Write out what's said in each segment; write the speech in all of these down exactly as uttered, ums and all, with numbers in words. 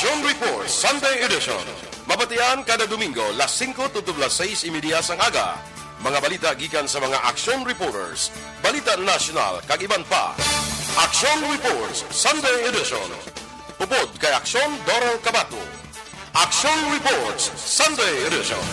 Aksyon Report Sunday Edition. Mabatian kada Domingo, las singko tubtob las sais y media sang aga. Mga balita gikan sa mga Aksyon Reporters, balita nasyonal, kag iban pa. Aksyon Reports Sunday Edition. Upod kay Aksyon Doral Cabato. Aksyon Reports Sunday Edition.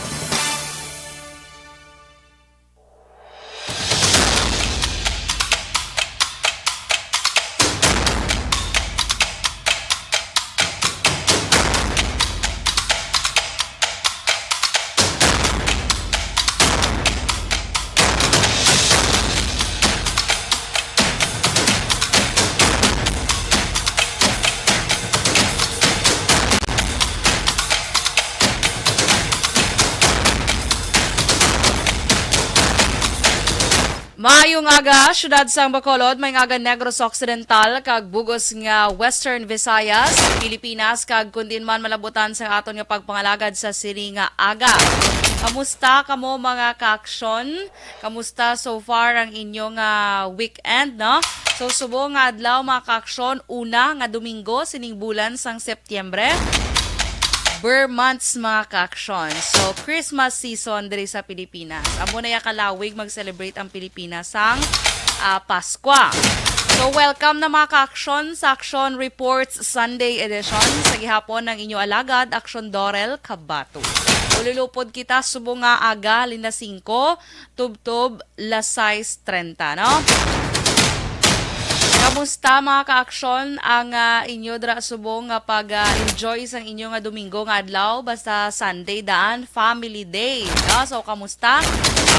Maayong aga, siyudad sang Bacolod, maayong aga, Negros Occidental, kag bugos nga Western Visayas, Pilipinas, kag kun diin man malabutan sa aton nga pagpangalagad sa sini nga aga. Kamusta kamo, mga kaaksyon? Kamusta so far ang inyong, ah, weekend, no? So, subong nga adlaw, mga kaaksyon, una nga Domingo sining bulan sang Setyembre. Ber months, mga kaaksyon. So, Christmas season diri sa Pilipinas. Amo na ya kalawig mag-celebrate ang Pilipinas sang, ah, Paskwa. So, welcome na, mga kaaksyon, sa Aksyon Reports Sunday Edition sa gihapon ng inyo alagad, Aksyon Dorel Cabato. Ululupod kita subong nga aga, linda singko, tubtob las sais trenta, no? Kamusta, mga kaaksyon, ang, ah, inyo dira subong nga pag, ah, enjoy sang inyo nga Domingo nga adlaw? Basta Sunday daan, family day, no? So, kamusta?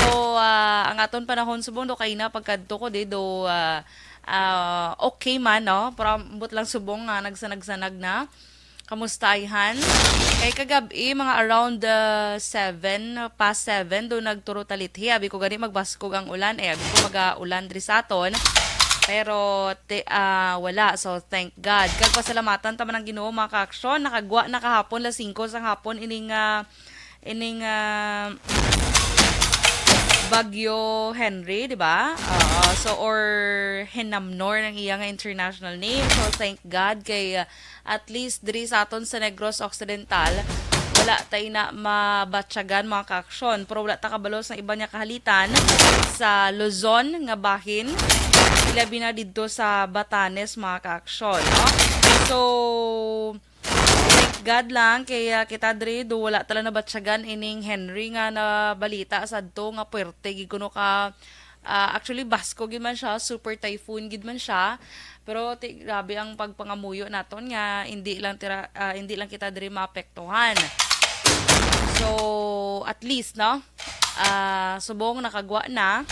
So, ah, ang aton panahon subong do kay na pagkadto ko di do, ah, ah, okay man, no? Pero ambot lang subong nga nagsanag-sanag na. Kamusta, ayhan? Kay kagab-i, mga around, uh, seven, past seven, do nagturo talithi. Abi ko gani magbaskog ang ulan. Eh, abi ko maga-ulan diri sa aton. Pero, ti-, ah, wala. So, thank God. Kag pasalamatan ta man ang Ginoo, mga kaaksyon. Nakagwa na kahapon, las singko sang hapon, ining, ah, ining, ah, Bagyo Henry, di ba? Oo. So, or Hinamnor ang iya nga international name. So, thank God kay, ah, at least diri sa aton sa Negros Occidental, wala tayo na mabatyagan, mga kaaksyon. Pero wala ta kabalo sa iban nga kahalitan sa Luzon nga bahin, ilabi na didto sa Batanes, mga kaaksyon, no? So, thank God lang kay, ah, kita diri do wala tala nabatyagan ining Henry nga nabalita sadto nga puwerte gid kuno ka, ah, actually, basko gid man siya, super typhoon gid man siya. Pero ti-, grabe ang pagpangamuyo naton nga hindi lang tira, ah, hindi lang kita diri maapektuhan. So, at least, no? Ah, subong nakagwa na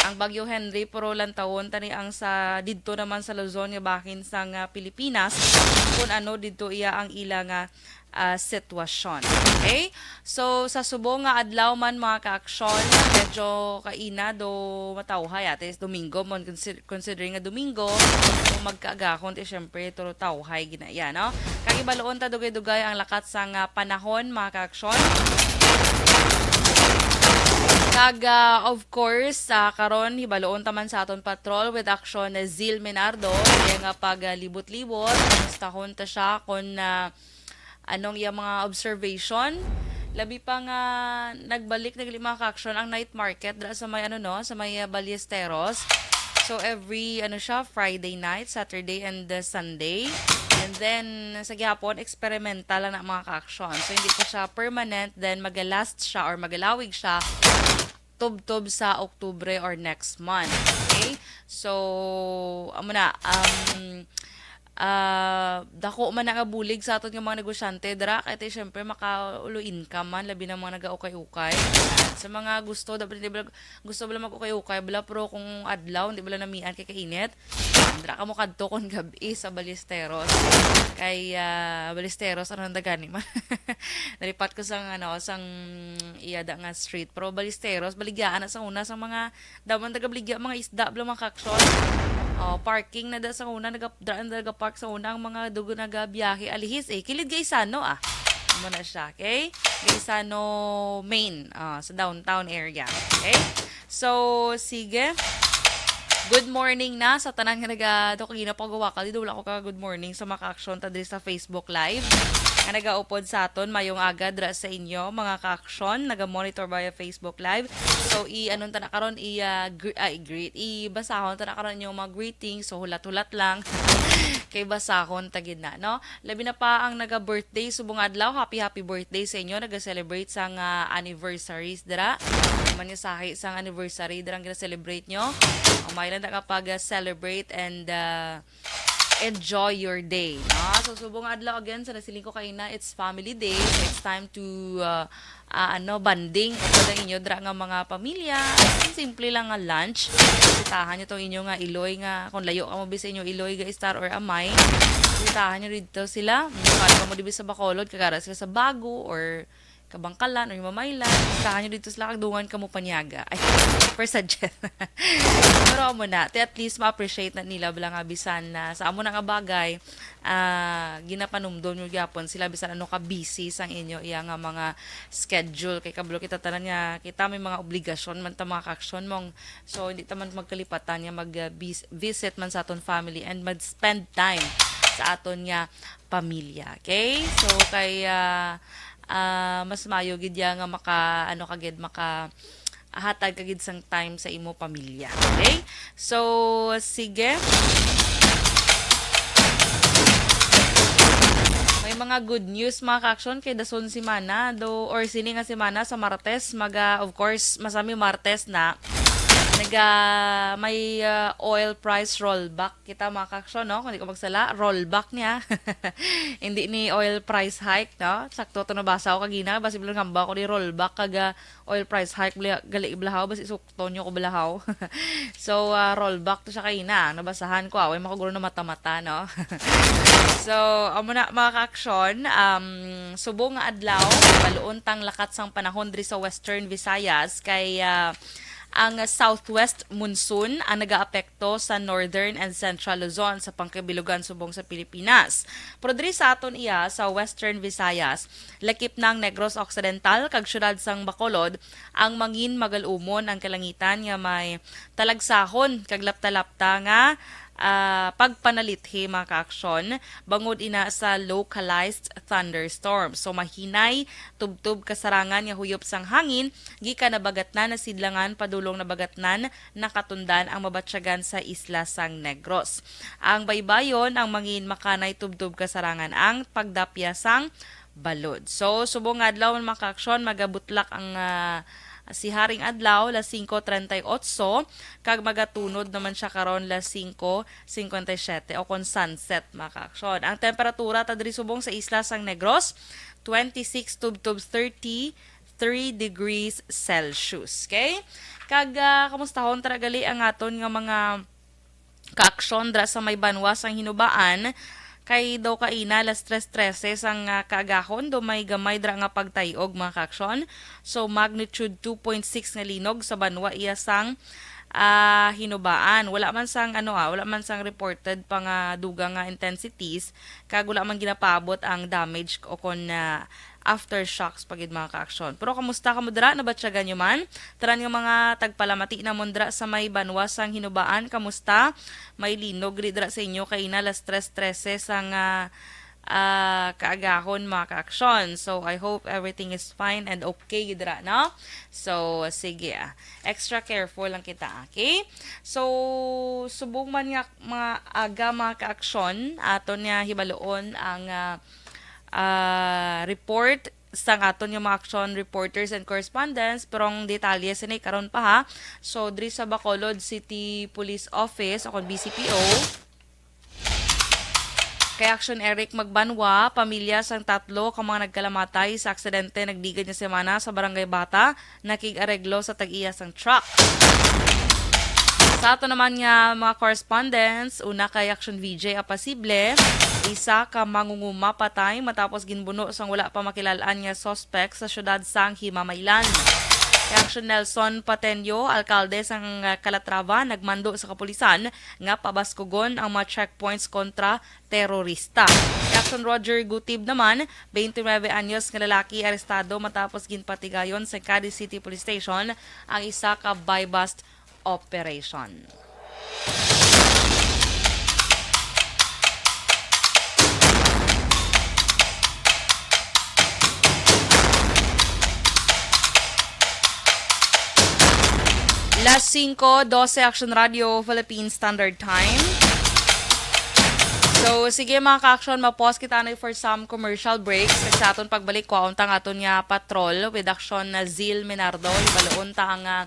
ang Bagyo Henry, pero lantawon tani ang sa didto naman sa Luzon nga bahin sang, ah, Pilipinas, kung ano didto iya ang ila nga, ah, sitwasyon. Okay? So, sa subong nga adlaw man, mga kaaksyon, medyo kaina do matawhay, ate, is Domingo mo, consider considering nga Domingo, kung magkaagahon, ti, syempre, turo tawhay ginaya, no? Kag hibaluon ta dugay-dugay ang lakat sang, ah, panahon, mga kaaksyon. Kag, ah, of course, ah, karon hibaluon ta man sa aton patrol with action na Zil Menardo, kaya nga pag, ah, libot-libot, mustahon ta siya kung, ah, anong iyang mga observation. Labi pa nga nagbalik na gali, mga kaaksyon, ang night market dira sa may, ano, no, sa may, ah, Ballesteros. So, every, ano siya, Friday night, Saturday, and, uh, Sunday. And then, sa gihapon, experimental lang na, mga kaaksyon. So, hindi pa siya permanent, then magalast siya or magalawig siya tubtob sa Oktubre or next month. Okay? So, amo na, um, ah, dako man na nga bulig sa aton nga mga negosyante dira, kay ti, syempre, makaulo income man, labi na mga nagaukay-ukay. Sa mga gusto, dapat, di ba, gusto bala mag-ukay-ukay bala, pero kung adlaw, di bala namian kay kainit, dira kamo kadto kon gab-i sa Ballesteros. Kay, ah, Ballesteros, ano nang dagani man. Nalipat ko sang, ano, sang iyada nga street. Pero Ballesteros, baligyaan na sa una, sa mga, daman taga-baligya, mga isda, bala, mga kaaksyon. Oh, parking na da sa una, naga-, dra-, nagapark sa una ang mga dugo nagabiyahe, alihis, eh. Kilid Gaisano, ah. Amo na siya, okay? Gaisano Main, ah, sa downtown area. Okay? So, sige. Good morning na sa tanan nga naga-, do kagina pa gawaka, di daw wala ko ka good morning sa mga ka-aksyon ta diri sa Facebook Live nga nagaupod sa aton. Mayong aga dra sa inyo, mga ka-aksyon, naga-monitor via Facebook Live. So, i-, anon ta na karon, i, ah, gre-, ah, i-greet, ibasahon ta na karon inyong mga greetings. So, hulat-hulat lang. Kay basahon ta gid na, no? Labi na pa ang naga-birthday subong adlaw. Happy, happy birthday sa inyo. Naga-celebrate sang, ah, anniversaries dira. Ano man yung sahi sang anniversary dira ang gina-celebrate nyo. Umay lang na kapag, ah, celebrate and, ah, enjoy your day, no? So, subong adlaw again, sa nasiling ko kaina, it's family day. So, it's time to, ah, ah, ano, bonding. Upod ang inyo dira nga mga pamilya. Simple lang nga lunch. Bisitahan nyo tong inyo nga iloy nga, kung layo ka mo sa inyo iloy, ga Star or Amay, bisitahan nyo dito sila. Kung ka mo dibi sa Bacolod, kag ara sila sa Bago or Kabangkalan or Mamaylan, bisitahan nyo dito sila, kag dungan ka mo paniaga. Ay, for suggest. Pero amo na, ti at least ma-appreciate na nila bala nga bisan na sa amo na nga bagay, ah, ginapanumdom nyo gyapon sila bisan ano ka busy sang inyo iya nga mga schedule. Kay kabalo kita tanan nga kita may mga obligasyon man ta, mga ka-aksyon mong. So, hindi ta man magkalipatan nga mag, ah, bis-, visit man sa aton family and mag-spend time sa aton nga pamilya. Okay? So, kay, ah, ah, mas mayo gid ya nga maka, ano ka gid, maka hatag ka gid sang time sa imo pamilya. Okay? So, sige. May mga good news, mga ka-aksyon, kay dason semana, do, or sini nga semana, sa Martes, maga, of course, masami Martes na, naga, may, ah, oil price rollback kita, mga ka-aksyon, no? Kung di ko magsala, rollback niya. Hindi ni oil price hike, no? Sakto to nabasa ko kagina, basi bilang hamba ko ni rollback kag, ah, oil price hike, bali-, gali balahaw, basi sukton nyo ko balahaw. So, ah, rollback to siya kagina, ang nabasahan ko, ah, way makaguro na mata-mata, no? So, amo na, mga ka-aksyon, um, subong nga adlaw, baluon tang lakat sang panahon diri sa Western Visayas, kay, ah, ang southwest monsoon ang nagaapekto sa northern and central Luzon sa pangkabilugan subong sa Pilipinas. Pero diri sa aton iya sa Western Visayas, lakip na ang Negros Occidental kag siyudad sang Bacolod, ang mangin magal-umon ang kalangitan nga may talagsahon kag lapta-lapta nga, ah, pagpanalithi, mga ka-aksyon, bangod ina sa localized thunderstorm. So, mahinay, tubtob kasarangan nga huyop sang hangin gikan Nabagatnan, Nasidlangan, padulong Nabagatnan, Nakatundan ang mabatyagan sa isla sang Negros. Ang baybayon, ang mangin makanay tubtob kasarangan ang pagdapya sang balod. So, subong nga adlaw, mga ka-aksyon, magabutlak ang, ah, siharing adlaw, las singko treinta y ocho, kag magatunod naman siya karon las singko cincuenta y siete, o kon sunset, mga ka-aksyon. Ang temperatura ta diri subong sa isla sang Negros, twenty-six tubtob thirty-three degrees Celsius. Okay? Kag, ah, kamustahon ta ra gali ang aton nga mga ka-aksyon dira sa may banwa sang Hinubaan, kay daw kaina las tres trese sang, ah, kaagahon, daw may gamay dira nga pagtay-og, mga ka-aksyon. So, magnitude two point six nga linog sa banwa iya sang, ah, Hinubaan. Wala man sang, ano, ah, wala man sang reported pa nga dugang nga intensities, kag wala man ginapaabot ang damage o kon, ah, aftershocks pa gid, mga ka-aksyon. Pero kamusta kamo dira? Nabatyagan nyo man? Tanan nga mga tagpalamati namon dira sa may banwa sang Hinubaan, kamusta? May linog gid dira sa inyo kaina las tres trese sang, ah, ah, kaagahon, mga ka-aksyon. So, I hope everything is fine and okay gid dira, no? So, sige, ah. Extra careful lang kita, okay? So, subong man nga mga aga, mga ka-aksyon, aton nga hibaluon ang, ah, ah, report sang aton nga mga aksyon reporters and correspondents, pero ang detalye sini karon pa, ha. So, diri sa Bacolod City Police Office o kon B C P O, kay Action Eric Magbanwa, pamilya sang tatlo ka mga nagkalamatay sa aksidente nagligad nga semana sa Barangay Bata, nakig-areglo sa tag-iya sang truck. Sa ato naman nga mga correspondents, una kay Action V J Apasible, isa ka mangunguma patay matapos ginbuno sang wala pa makilal-an nga suspect sa siyudad sang Himamaylan. Kay Action Nelson Patenyo, alkalde sang, ah, Calatrava, nagmando sa kapulisan nga pabaskugon ang mga checkpoints kontra terorista. Kay Action Roger Gutib naman, twenty-nine anyos nga lalaki arestado matapos ginpatigayon sa Cadiz City Police Station ang isa ka buy-bust operation. Alas singko dose, Action Radio Philippine Standard Time. So, sige, mga ka-action, ma-pause kita na for some commercial breaks. Kag sa aton pagbalik, kwaon ta ang aton nga patrol with Action na Zil Menardo. Hibaluon ta ang, ah,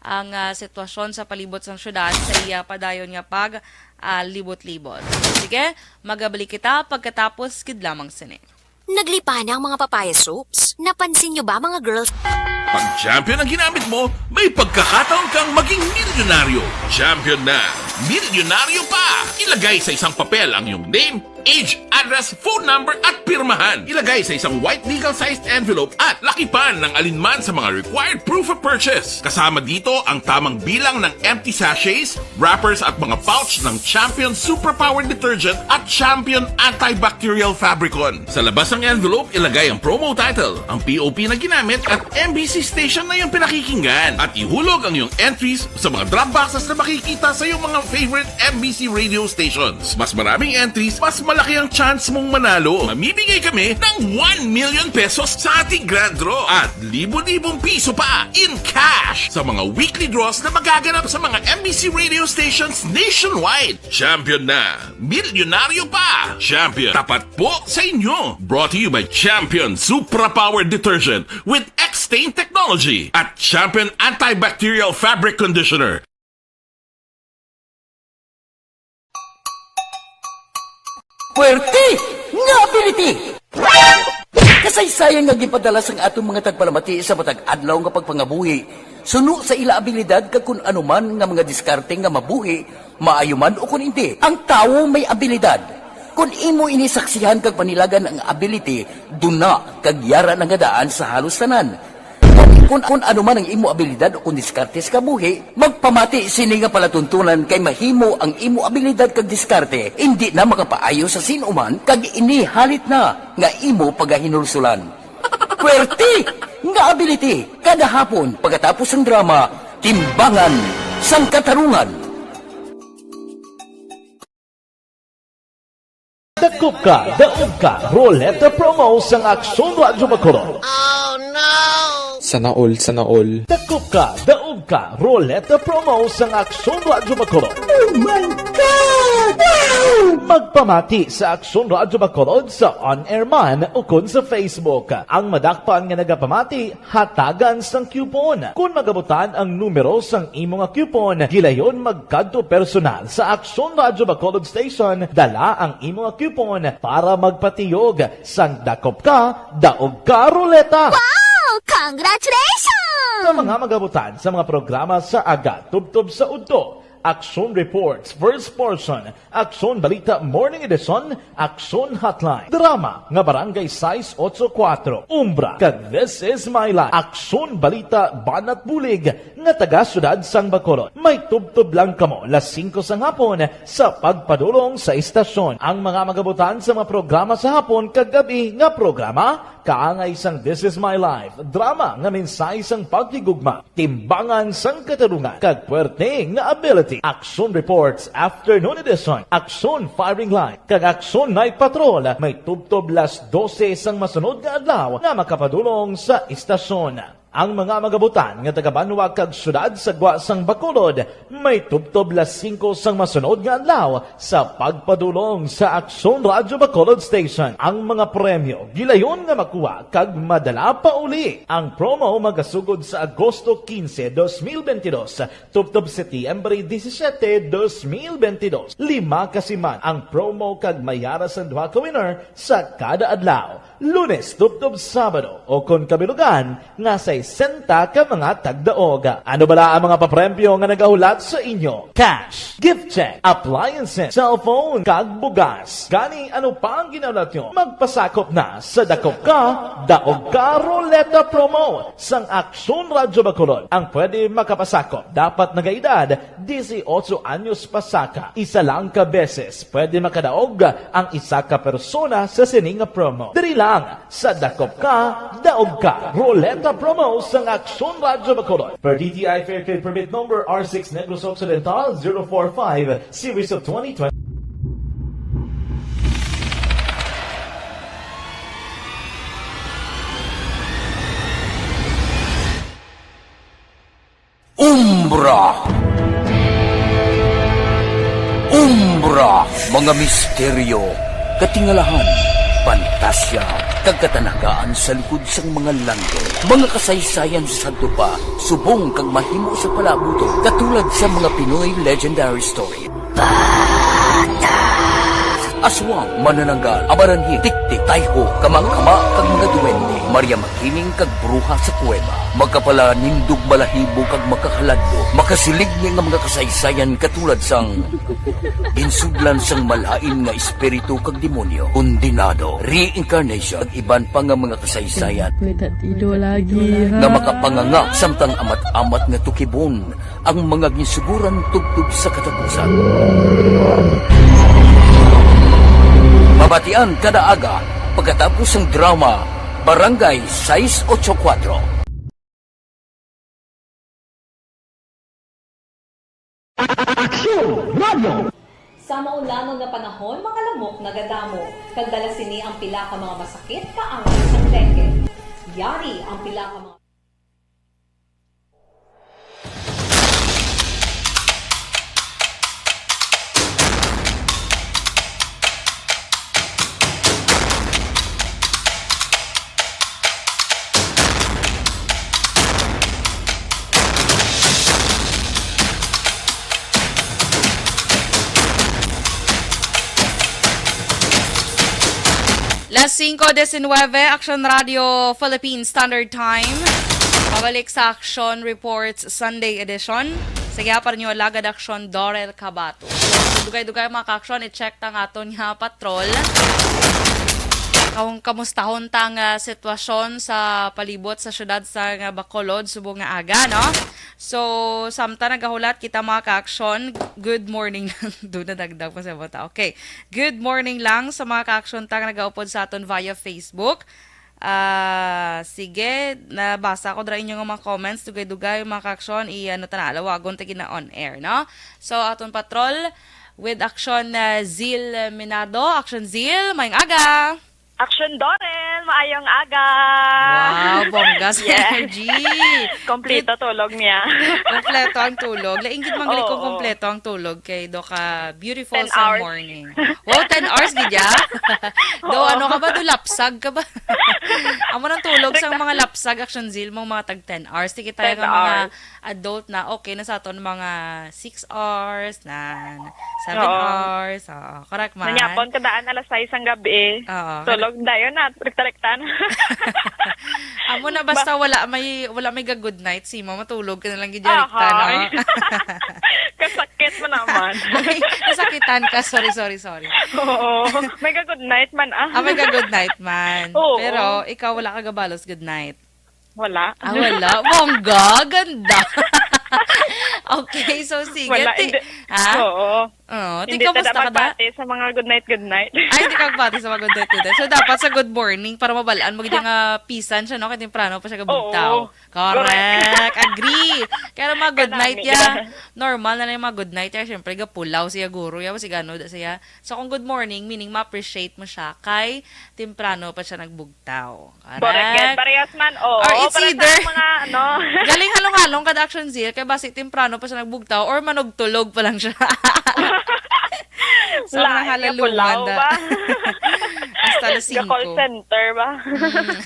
ang, ah, sitwasyon sa palibot sang syudad sa iya padayon nga pag, ah, libot-libot. Sige, magabalik kita pagkatapos gid lamang sini. Naglipa na ang mga papaya soaps. Napansin nyo ba, mga girls? Pag Champion ang ginamit mo, may pagkakataon kang maging milyonaryo. Champion na, milyonaryo pa! Ilagay sa isang papel ang iyong name, age, address, phone number, at pirmahan. Ilagay sa isang white legal-sized envelope at lakipan ng alinman sa mga required proof of purchase. Kasama dito ang tamang bilang ng empty sachets, wrappers at mga pouch ng Champion Superpower Detergent at Champion Antibacterial Fabricon. Sa labas ng envelope, ilagay ang promo title, ang P O P na ginamit at M B C station na iyong pinakikinggan. At ihulog ang iyong entries sa mga drop boxes na makikita sa iyong mga favorite M B C radio stations. Mas maraming entries, mas malaki ang chance mong manalo. Mamimigay kami ng one million pesos sa ating grand draw at libo-libong piso pa in cash sa mga weekly draws na magaganap sa mga M B C radio stations nationwide. Champion na! Milyonaryo pa! Champion, tapat po sa inyo! Brought to you by Champion Supra Power Detergent with X-Stain Technology at Champion Antibacterial Fabric Conditioner. Puwerte nga ability! Kasaysayan nga ginpadala sang aton mga tagpalamati sa matag adlaw nga pagpangabuhi, suno sa ila abilidad kag kun ano man nga mga diskarte nga mabuhi, maayo man o kon indi, ang tawo may abilidad. Kon imo ini saksihan kag panilagan ang ability, duna kag yara na nga daan sa halos tanan. Kon, kon ano man ang imo abilidad o kon diskarte sa kabuhi, magpamati sini nga palatuntunan kay mahimo ang imo abilidad kag diskarte indi na makapaayo sa sin-o man kag ini halit na nga imo pagahinulsulan. Puwerte nga ability kada hapon pagkatapos sang drama, Timbangan sang Katarungan. Dakop ka, daog ka, Roleta Promo sang Aksyon Radyo Bacolod. Sana all, sana all. Dakop ka, daog ka, Roleta Promo sang Aksyon Radyo Bacolod. Oh my God! Wow! Magpamati sa Aksyon Radyo Bacolod sa on-air man ukon sa Facebook. Ang madakpan nga nagapamati, hatagan sang coupon. Kon magabutan ang numero sang imo nga coupon, gilayon magkadto personal sa Aksyon Radyo Bacolod Station, dala ang imo nga coupon para magpatiyog sang dakop ka, daog ka ruleta. Wow! Congratulations! Sa mga magabutan sa mga programa sa aga tubtob sa udto, Aksyon Reports, First Portion, Aksyon Balita Morning Edition, Aksyon Hotline. Drama nga Barangay sais otso kuwatro, Umbra, kag This Is My Life. Aksyon Balita Banat Bulig nga taga Siyudad sang Bacolod. May tubtob lang kamo las singko sang hapon sa pagpadulong sa istasyon. Ang mga magabutan sa mga programa sa hapon kag gab-i nga programa, kaangay sang This Is My Life, drama nga mensahe sang paghigugma, Timbangan sang Katarungan, kag Puwerte nga Ability. Aksyon Reports Afternoon Edition, Aksyon Firing Line, kag Aksyon Night Patrol may tubtob las dose sang masunod nga adlaw nga makapadulong sa istasyon. Ang mga magabutan nga taga-banwa kag siyudad sa gwa sang Bacolod may tubtob las singko sang masunod nga adlaw sa pagpadulong sa Aksyon Radyo Bacolod Station. Ang mga premyo gilayon nga makuha kag madala pauli. Ang promo magasugod sa Agosto quince, dos mil veintidós, tubtob Setyembre disisiete, dos mil veintidós. Lima ka siman ang promo kag may yara sang duha ka winner sa kada adlaw, Lunes tubtob Sabado, o kon kabilugan nga sesenta ka mga tagdaog. Ano bala ang mga papremyo nga nagahulat sa inyo? Cash, gift check, appliances, cellphone, kag bugas. Gani, ano pa ang ginahulat nyo? Magpasakop na sa Dakop Ka, Daog Ka Roleta Promo sang Aksyon Radyo Bacolod. Ang pwede makapasakop dapat nagaedad disiotso anyos pasaka. Isa lang ka beses pwede makadaog ang isa ka persona sa sini nga promo. Diri lang sa Dakop Ka, Daog Ka Roleta Promo sang Aksyon Radyo Bacolod. Per D T I Fair Trade Permit Number R six Negros Occidental zero four five, Series of twenty twenty. Um Umbra. Umbra, mga misteryo, katingalahan, pantasya, kag katanagaan sa likod sang mga langit. Mga kasaysayan sa sadto pa, subong kag mahimo sa palaabuton, katulad sa mga Pinoy legendary story. Aswang, manananggal, amaranhit, tiktik, tayho, kamangkama, kag mga duwende, Maria Makiling, kag bruha sa kuweba, makapalanindog balahibo kag makahaladlo, makasiling niya nga mga kasaysayan katulad sang ginsudlan sang malain nga espiritu kag demonyo, kondenado, reincarnation, kag iban pa nga mga kasaysayan May tatido lagi, ha? nga makapanganga samtang amat-amat nga tukibon ang mga ginsuguran tubtob sa katapusan. Mabatian kada aga pagkatapos sang drama Barangay sais ocho kuwatro. Aksyon! Radyo! Sa maulamon nga panahon, mga lamok nagadamo, kag dala sini ang pila ka mga masakit kaangay sang dengue. Yari ang pila ka mga Las singko diecinuebe, Aksyon Radio Philippine Standard Time. Pabalik sa Aksyon Reports Sunday Edition. Sa gihapon ninyo, alagad Aksyon Dorel Cabato. So, dugay-dugay, mga ka-aksyon, i-check ta ang aton nga patrol. Kung kamustahon ta ang, ah, sitwasyon sa palibot sa siyudad sa nga Bacolod, subong nga aga, no? So, samtang nagahulat kita, mga ka-aksyon, good morning lang. Doon na dagdag pa sa bata. Okay. Good morning lang sa mga ka-aksyon ta nga nagaupod sa aton via Facebook. Ah, sige, nabasa ko dira inyo nga mga comments. Dugay-dugay, mga ka-aksyon, i-, ano ta na, lawagon ta gina on air, no? So, aton patrol with Aksyon, ah, Zil Minado. Aksyon Zil, maayong aga! Aksyon Dorel, maayong aga! Wow, bongga sa Yes. energy. Kompleto Good. tulog niya. Kompleto ang tulog. Lain gid man gali kung Oo. kompleto ang tulog kay do ka beautiful Ten sa hours. morning. Wow, ten hours gid ya? Do, Oo. ano ka ba? Do lapsag ka ba? Amo nang tulog sa Rekta- mga lapsag, Aksyon Zil, mo mga tag ten hours. Ti kita Ten nga mga hours. adult na, okay na sa aton mga six hours, na seven Oo. hours. Oo, correct man. Nanyapon ka daan alas sais ang gabi. Oo. Tulog dayon na, rekta-rekta na. Amo na, basta Ba- wala may, wala may ga-good night, si mo, matulog ka na lang gid Aha. rekta, no? Kasakit mo naman. Ay, nasakitan ka. Sorry, sorry, sorry. Oo. May ga-good night man, ah. Ah, may ga-good night man. Oo. Pero ikaw, wala ka gabalos good night. Wala. Ah, wala. Bongga, ganda. Okay, so sige, Wala, ti-, hindi. ha? Oo. Oo, ti, Hindi ta kamusta ka da? magpati sa mga good night, good night. Ay, hindi ka magpati sa mga good night, good night. So, dapat sa good morning para mabalaan mo gid nga pisan siya, no? Kay temprano pa siya gabugtaw. Oo. Correct. Correct. Agree. Kaya mga good night Kanami ya. gid. Normal na lang yung mga good night ya. Siyempre, gapulaw siya, guro ya. Kasi gano da siya. So, kung good morning, meaning ma-appreciate mo siya kay temprano pa siya nagbugtaw. Correct. Correct. Parehas man, oo. Or it's Parehas either ang mga, ano. Galing halong-halong kada Aksyon Zil, kay basi temprano pa siya nagbugtaw or manugtulog pa lang siya. Sa mga Lahat niya halaluman pulaw da. ba? Hasta alas Ga-call singko. center ba? Mm.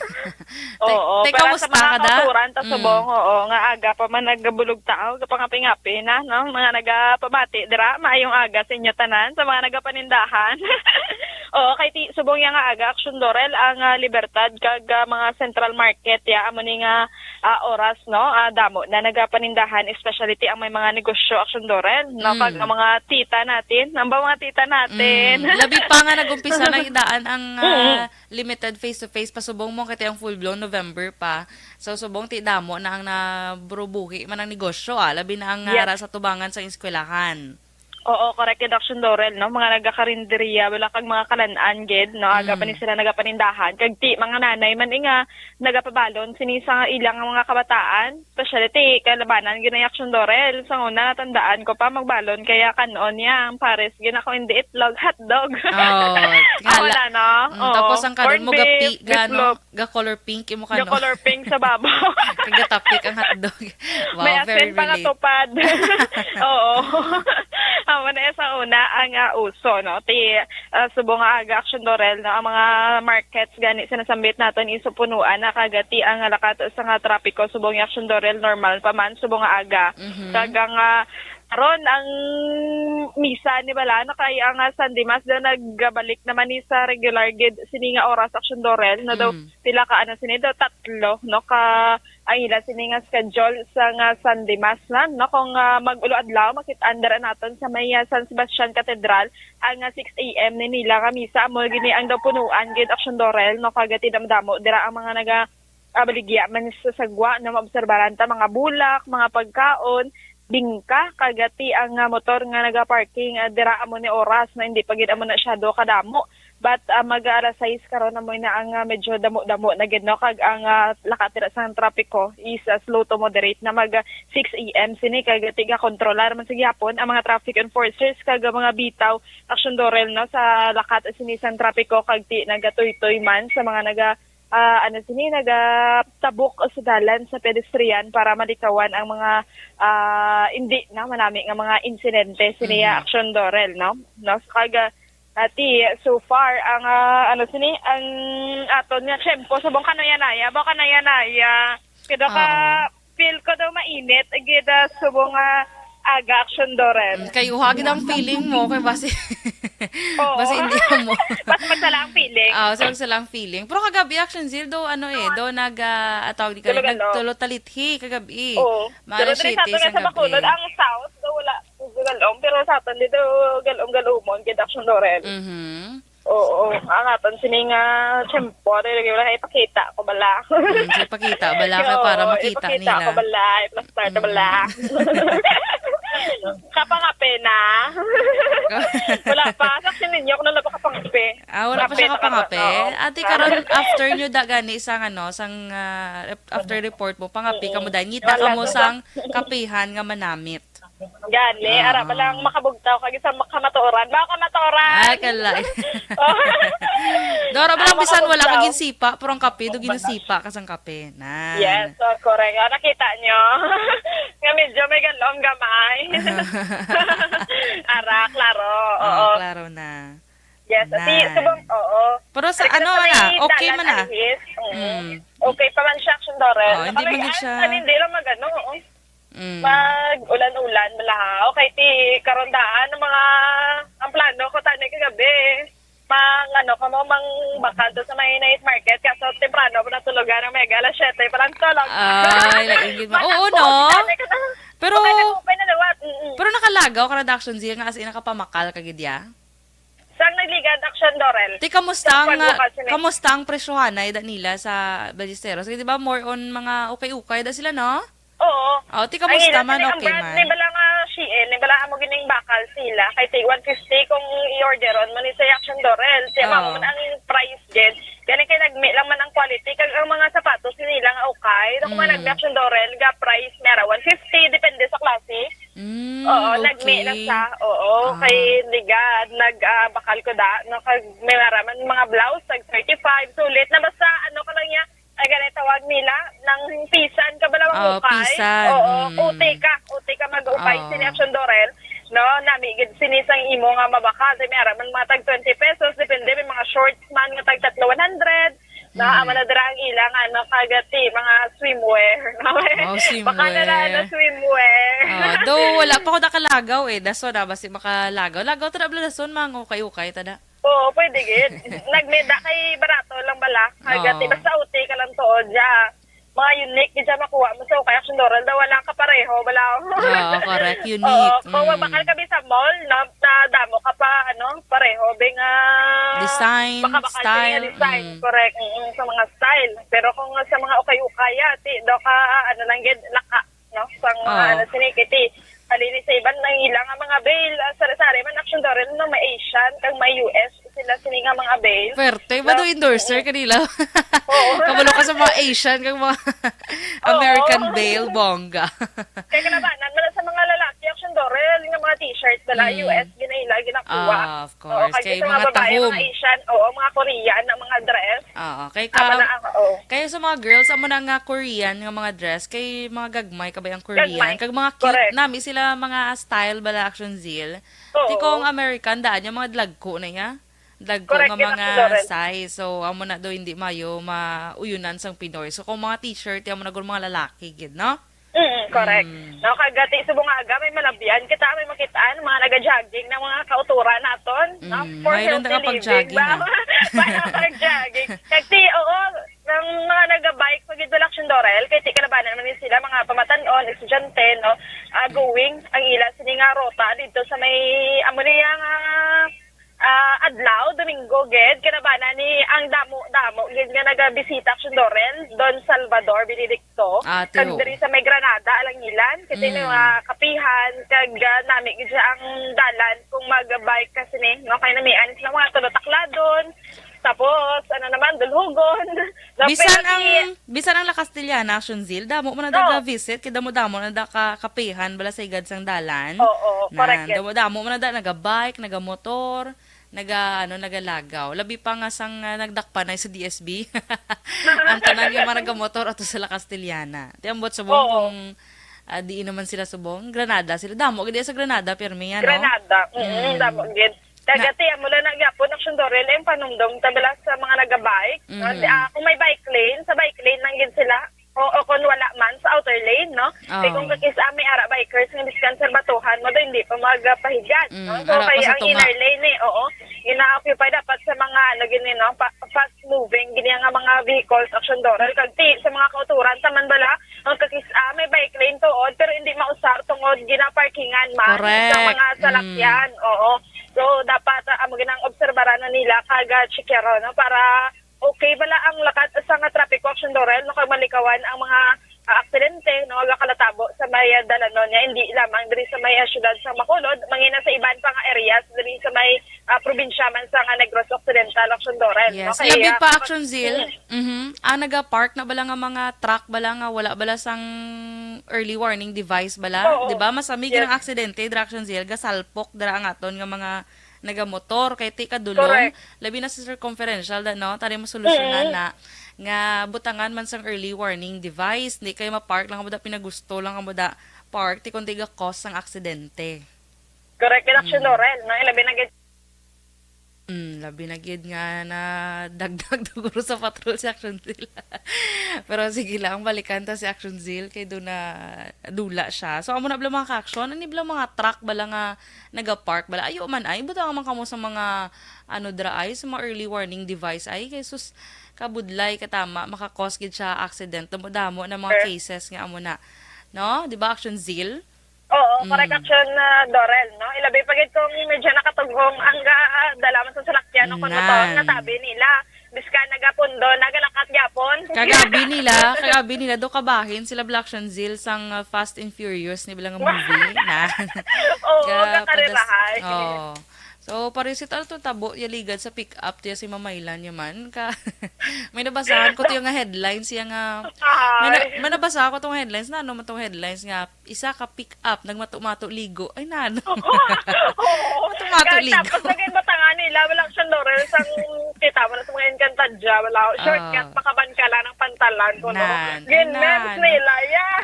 Te-, Oo, te, pero sa kamusta mga ka da? kauturan ta Mm. subong, oo, nga aga pa man nagabulog tao, gapangapi-ngapi na, no? Mga nagapamati dira, maayong aga sa inyo tanan, sa mga nagapanindahan. Oo, kay ti-, subong ya nga aga, Aksyon Dorel, ang, ah, Libertad kag, ah, mga Central Market, ya, amo ni nga, ah, oras, no? Ah, damo na nagapanindahan, especially ti ang may mga negosyo, Aksyon Dorel, no? Kag Mm. ang mga tita natin, ang ba mga tita natin? Mm. Labi pa nga nag-umpisa na idaan ang, ah, Mm. limited face-to-face pa subong mo, kay ti ang full-blown November pa. So, subong ti damo na ang naburubuhi man ang negosyo, ah, labi na ang, ah, Yes. ra sa tubangan sa eskwelahan. Oo, correct gid, Action Dorel, no? Mga nagakarinderya, wala kag mga kalan-an gid, no? Aga pa ni Mm. sila nagapanindahan. Kag ti, mga nanay man, eh, nga nagapabalon sini sa ilang mga kabataan. Specialty, kalabanan gid ang Action Dorel. Sa una, natandaan ko pa, magbalon kaya kanon niya ang pares gid ako, hindi itlog, hotdog. Oh, Ako tingala. na, no? Mm, Oo. tapos ang kanon Corned mo, beef, gapi, ga, no? bitlog. Ga color pink imo Yung kanon. color pink sa babaw. Kag gatapik ang hotdog. May Wow, very asin pa nga relate. tupad. Oo. Amo na sa una ang, ah, uso, no? Ti, ah, subong nga aga, Action Dorel, no? Ang mga markets gani sinasambit naton is punuan na, kag ti ang lakat sa nga trapiko subong nga, Action Dorel, normal pa man subong nga aga. Mhm. Kag ang, ah, karon ang misa ni bala na kay ang, ah, Sunday Mass daw nagbalik naman ni sa regular gid sini nga oras, Action Dorel, na daw Mm. pila ka, ano, sini daw, tatlo, no, ka ang ila sini nga schedule sa nga Sunday Mass na, no? Kung, ah, mag-ulo adlaw, makit-an dira naton sa may, ah, San Sebastian Cathedral, ang, ah, six a m ni nila nga misa, amo gini ang daw punuan gid, Action Dorel, no? Kag ti damo-damo dira ang mga naga, ah, baligya man sa sagwa, no? Maobserbaran ta, mga bulak, mga pagkaon, bingka, kag ti ang, ah, motor nga naga-parking, ah, dira amo ni oras, no? Hindi pa gid amo na siya do kadamo. But, ah, mag alas sais karon, amo na ang, ah, medyo damo-damo na gid, no? Kag ang, ah, lakat dira sa trapiko is, ah, slow to moderate na mag, ah, six a m sini, kag tiga kontrolar man sa gihapon ang mga traffic enforcers kag ang mga bitaw, Action Dorel, no, sa lakat sini sang trapiko, kag ti nagatoytoy man sa mga naga, ah, ano sini, nagatabok sa dalan sa pedestrian para malikawan ang mga, ah, hindi na manami nga mga insidente sini, Mhm. Action Dorel, no? No, so kag, ah, Ati, so far, ang, ah, ano sini, ang aton nga tiyempo, subong kanayanaya, ba kanayanaya. Kada ka, Oo. feel ko daw mainit, gid, ah, subong nga aga, Action Dorel. Mm, kay uha gid ang feeling mo, kay basi, Oo. basi hindi mo. Basi magsala ang feeling. Ah, so magsala ang feeling. Pero kagabi, Action Zil, do, ano eh, do nag, ah, ah, tawag di ka, Tulo-galo. nagtulo talithi kagabi. Oo. Mga Pero alas diri sa siyete aton nga sa sa gabi. Bacolod, ang south, daw wala. Galom, pero sa aton dito, galom-galomon, gid, Action Dorel. Mhm. Oo, ang aton sini nga tiyempo, dili lagi wala ipakita ko bala. Mm, so ipakita bala ka Oo, para makita ipakita nila. ko bala, iplastar ko Mm. bala. Kapangape na. Wala pa. Sa action ninyo, kung wala pa kapangape. Ah, wala pa Kape siya na kapangape? karon, oo. Ate, karon, after nyo da gani sang, ano, sang, ah, rep-, after report mo, pangape ka mo, Mm-mm. dahil ngita ka Wala mo pa. sang kapihan nga manamit. Gani, Ah. ara pa lang makabugtaw kag sa kamatuoran. Ba, kamatuoran? Ay, kalay. Oh. Dora, ba lang Ah, bisan wala ka makabugtaw. ginsipa, pero ang kape, do Ang bata. ginasipa ka sang kape. Nan. Yes, so, correct. Ah, nakita nyo. Nga medyo may galong gamay. Ara, klaro. Oo, Oo. klaro na. Yes, si, Nan. subong, oo. Pero sa Pero ano sa man may na, okay dalan man na. alihis, mm. Mm. Okay pa man siya, Action Dorel. Oh, hindi Nakalagay man gid siya. ang, hindi lang mag-ano, oo. Mm. Mag-ulan-ulan, bala. Okay, ti, karon daan, ang mga, ang plano ko, tani kagabi. Mang, ano, kamo, mang bakal to sa may night market. Kaso, temprano pa natulogan ang mega. Alas siyete pa lang tulog. Ay, laigid mo. Mas Oo, ako, no? tani ka na. Pero, Okay na, okay na liwat. Mm-mm. pero nakalagaw ka na, Action Zia, nga as in, nakapamakal ka gid, ya? Sang nagligad, Action Dorel. Ti, kamusta Sa ang, pagbukas ni kamusta ang presyohanay da nila sa Ballesteros? Kasi, di ba, more on mga ukay-ukay da sila, no? Oo. Oh, ti, Ang kamusta ila man? sini, ang Okay brand man. ni bala nga Shein, ni bala amo gining bakal sila. Kay ti one fifty kung i-orderon mo ni sa Action Dorel. Ti, Oo. mao man ang price, gid. Gani kay nagmi lang man ang quality. Kag ang mga sapatos nila nga ukay, kung Mm. nagmi Action Dorel, ga price mera one fifty, depende sa klase. Mm, Oo, nagmi lang okay. siya. Oo, Ah. kay ligad, nag, ah, bakal ko da, no, kag may maraman mga blouse, tag thirty-five, sulit na basta, ano ka lang niya, ay, ganay tawag nila, nang pisan ka ba lang Ah, magukay? pisan, Oo, mm. uti ka, uti ka mag-ukay, Ah. sini Action Dorel, no, nami gid sini sang imo nga mabakal, may maraman mga tag twenty pesos, depende, may mga shorts man nga tag tatlo one hundred, No, Mm. amo na dira ang ilang, ano, kagati, mga swimwear. Oh, Baka na lang, ano, swimwear. swimwear. Oh, though, wala pa ko nakalagaw eh. Daso na, basi makalagaw. Lagaw ta na, bala, dason, mga ukay-ukay, ta na. Oo, pwede gid. Nagmeda kay barato lang bala. Kagati, Oo. basta uti ka lang tuod, ya. Mga unique, gid siya makuha mo sa ukay, Action Dorel, daw wala ka pareho, bala. Oo, correct. Unique. Oo, kung Mm. magbakal kami sa mall, na, na damo ka pa, ano, pareho, be nga Design, makabakal sa mga style. design. Mm. Correct. Mm, sa mga style. Pero kung sa mga ukay-ukaya, ti, do ka, ano lang gid, laka, no? Sa mga, Oo. ano, sinikiti. Halin sa iban, ang ilang nga mga bail, ah, sari-sari man, Action Dorel, no, may Asian, kag may U S sila sini nga mga bail. Pwerte, ba do endorser kanila? Oo. Kabalo ka sa mga Asian kag mga Oo. American bail, bongga. Kay kalabanan man sa mga lalaki, Action Dorel, nga mga t-shirt nila, Mm. U S ginaila, ginakuha. Ah, of Oo, course. Kay kay sa mga mga babae, tahom. Mga Asian, oo, mga Korean, ang mga dress. Oo, kay Amo ka-, na ang, oo. Kay sa mga girls, amo na nga Korean nga mga dress, kay mga gagmay, kabay ang Korean. Gagmay. Kag mga cute Correct. Nami sila, mga style bala, Action Zil. Oo. Ti kung American, daan yung mga dlagko na ya. Dlagko Correct, nga yun ang mga Action Dorel. Size. So, amo na do, hindi mayo mauyunan sang Pinoy. So, kung mga t-shirt, amo na gud mga lalaki gid, no? Mm, correct. Mm. No, kag ti subong nga aga may malabyan kita, may makitaan, mga naga-jogging na mga kauturan naton, no? Mm, for mayroon healthy na kapag living jogging, ba? Ah. Para pag-jogging. Kag ti, oo, ang mga naga-bike, pag ito Action Dorel, kay ti kalabanan man ni sila, mga pamatan-on, estudyante, no? Ah, going, ang ila sini nga rota dito sa may, amo niya nga, ah, adlaw, Domingo, gid, kinabana ni ang damo-damo, gid nga nagabisita, Action Dorel, Don Salvador Benedicto, Ah, kag true. Diri sa may Granada, Alangilan, kasi may Mm. mga kapihan, kag, ah, nami, gid siya ang dalan kung mag-bike kasi ni, no, kay namian sila mga tulo takladon, tapos, ano naman, dulhugon. No, Bisan pero ang, di- bisan ang La Castellana, Action Zil, damo man na Oo. Nag-visit, kay damo-damo na da ka kapihan, bala sa igad sang dalan. Oo, correct Nan, yan. Damo-damo man na da, naga-bike, naga-motor. Naga, ano, nagalagaw. Labi pa nga sang, ah, nagdakpan na sa D S B. Ang tanan nga mga nagamotor ato sa La Castellana. Ti ambot subong Oo. Kung, ah, diin naman sila subong. Granada sila. Damo gid sa Granada, pirmi, ano? Granada. Mm, Mm. Damo gid. Na- Kagati, amo lang na gyapon, Action Dorel, ang panumdom, tabala sa mga nagabike. Mhm. Di, ah, kung may bike lane, sa bike lane lang gid sila. O, o kung wala man, sa outer lane, no? Kay Oo. Kung kakis-a, may ara bikers nga biskan sa batuhan mo, do hindi pa magpahigat, no? Mm, So, ara pa kay sa ang tunga. Inner lane, eh, oo, ina-occupy dapat sa mga, ano, gini, no? Pa-, fast moving, gini nga mga vehicles, Action Dorel. Kag ti, sa mga kauturan, taman bala, ang kakis-a, may bike lane tuod, pero hindi mausar tungod ginaparkingan man Correct. Sa mga Mm. salakyan, oo. So, dapat, ah, amo ginang obserbaran na nila, kag, ah, checkeron, no? Para okay bala ang lakat sa nga trapiko, Action Dorel, no, kag malikawan ang mga, ah, aksidente, no, nga kalatabo sa may, ah, dalanon niya, hindi lamang diri sa may, ah, siyudad sa Bacolod, mangina sa iban pa nga areas diri sa may, ah, probinsya man sa nga Negros Occidental, Action Dorel, no? Yes. Kay, Labi ah, pa, Action Zil, mm. Mhm. Ang naga-park na bala nga mga truck bala nga wala bala sang early warning device bala, Oo. Di ba? Masami Yes. Ang aksidente, dira, Action Zil, gasalpok dira ang aton nga mga nagamotor, kay ti kadulom, Correct. Labi na sa circumferential, da, no? Tari masolusyonan Mm. Na nga butangan man sang early warning device, di kayo ma-park lang amo da, pinagusto lang amo da park, ti kundi ga-cause sang aksidente. Correct, Action Mm. Dorel, no? Labi na gid. Mm, labi na gid nga na dagdag duguro sa patrol si Action Zil. Pero sige lang, balikan ta si Action Zil kay do na dula siya. So, amo na bala mga ka-action, ani bala mga truck bala nga nagapark bala. Ayo man ay, butang man kamo sa mga, ano, dra ay, sa mga early warning device ay. Kay sus, kabudlay, katama, makakos gid siya accident. Damo-damo na mga Sure. Cases nga amo na. No? Di ba, Action Zil? Oo, Mm. Correct, Action, ah, Dorel, no? Ilabi pa gid kung medyo nakatughong ang, ah, dala man sa salakyan o kung motor nga Nan. Tabi nila. Biskan nagapundo, nagalakat gyapon. Kagabi nila, kagabi nila, do kabahin sila Black Shanzil sang, uh, Fast and Furious ni bilang movie. Na. Oo, Ga-, kakarirahay. Padas-, oh. So, paresit ano to tabo, yaligad sa pick up, tiya si Mamaylan niya man. Ka-, may nabasahan ko to yung headlines, yung, ah, may na-, Ay. May nabasahan ko tong headlines na, ano man tong headlines nga, isa ka pick-up, nagmato-mato ligo. Ay, nano. Oo. Mato-mato Kahit ligo. Tapos, naging batangan nila, wala siyang Laurel, sang kita mo na sa mga Encantadia, wala, shortcut, Ah. Makabangkalan ang pantalan ko, no? Nan, Gin-memes nan. Nila, yeah.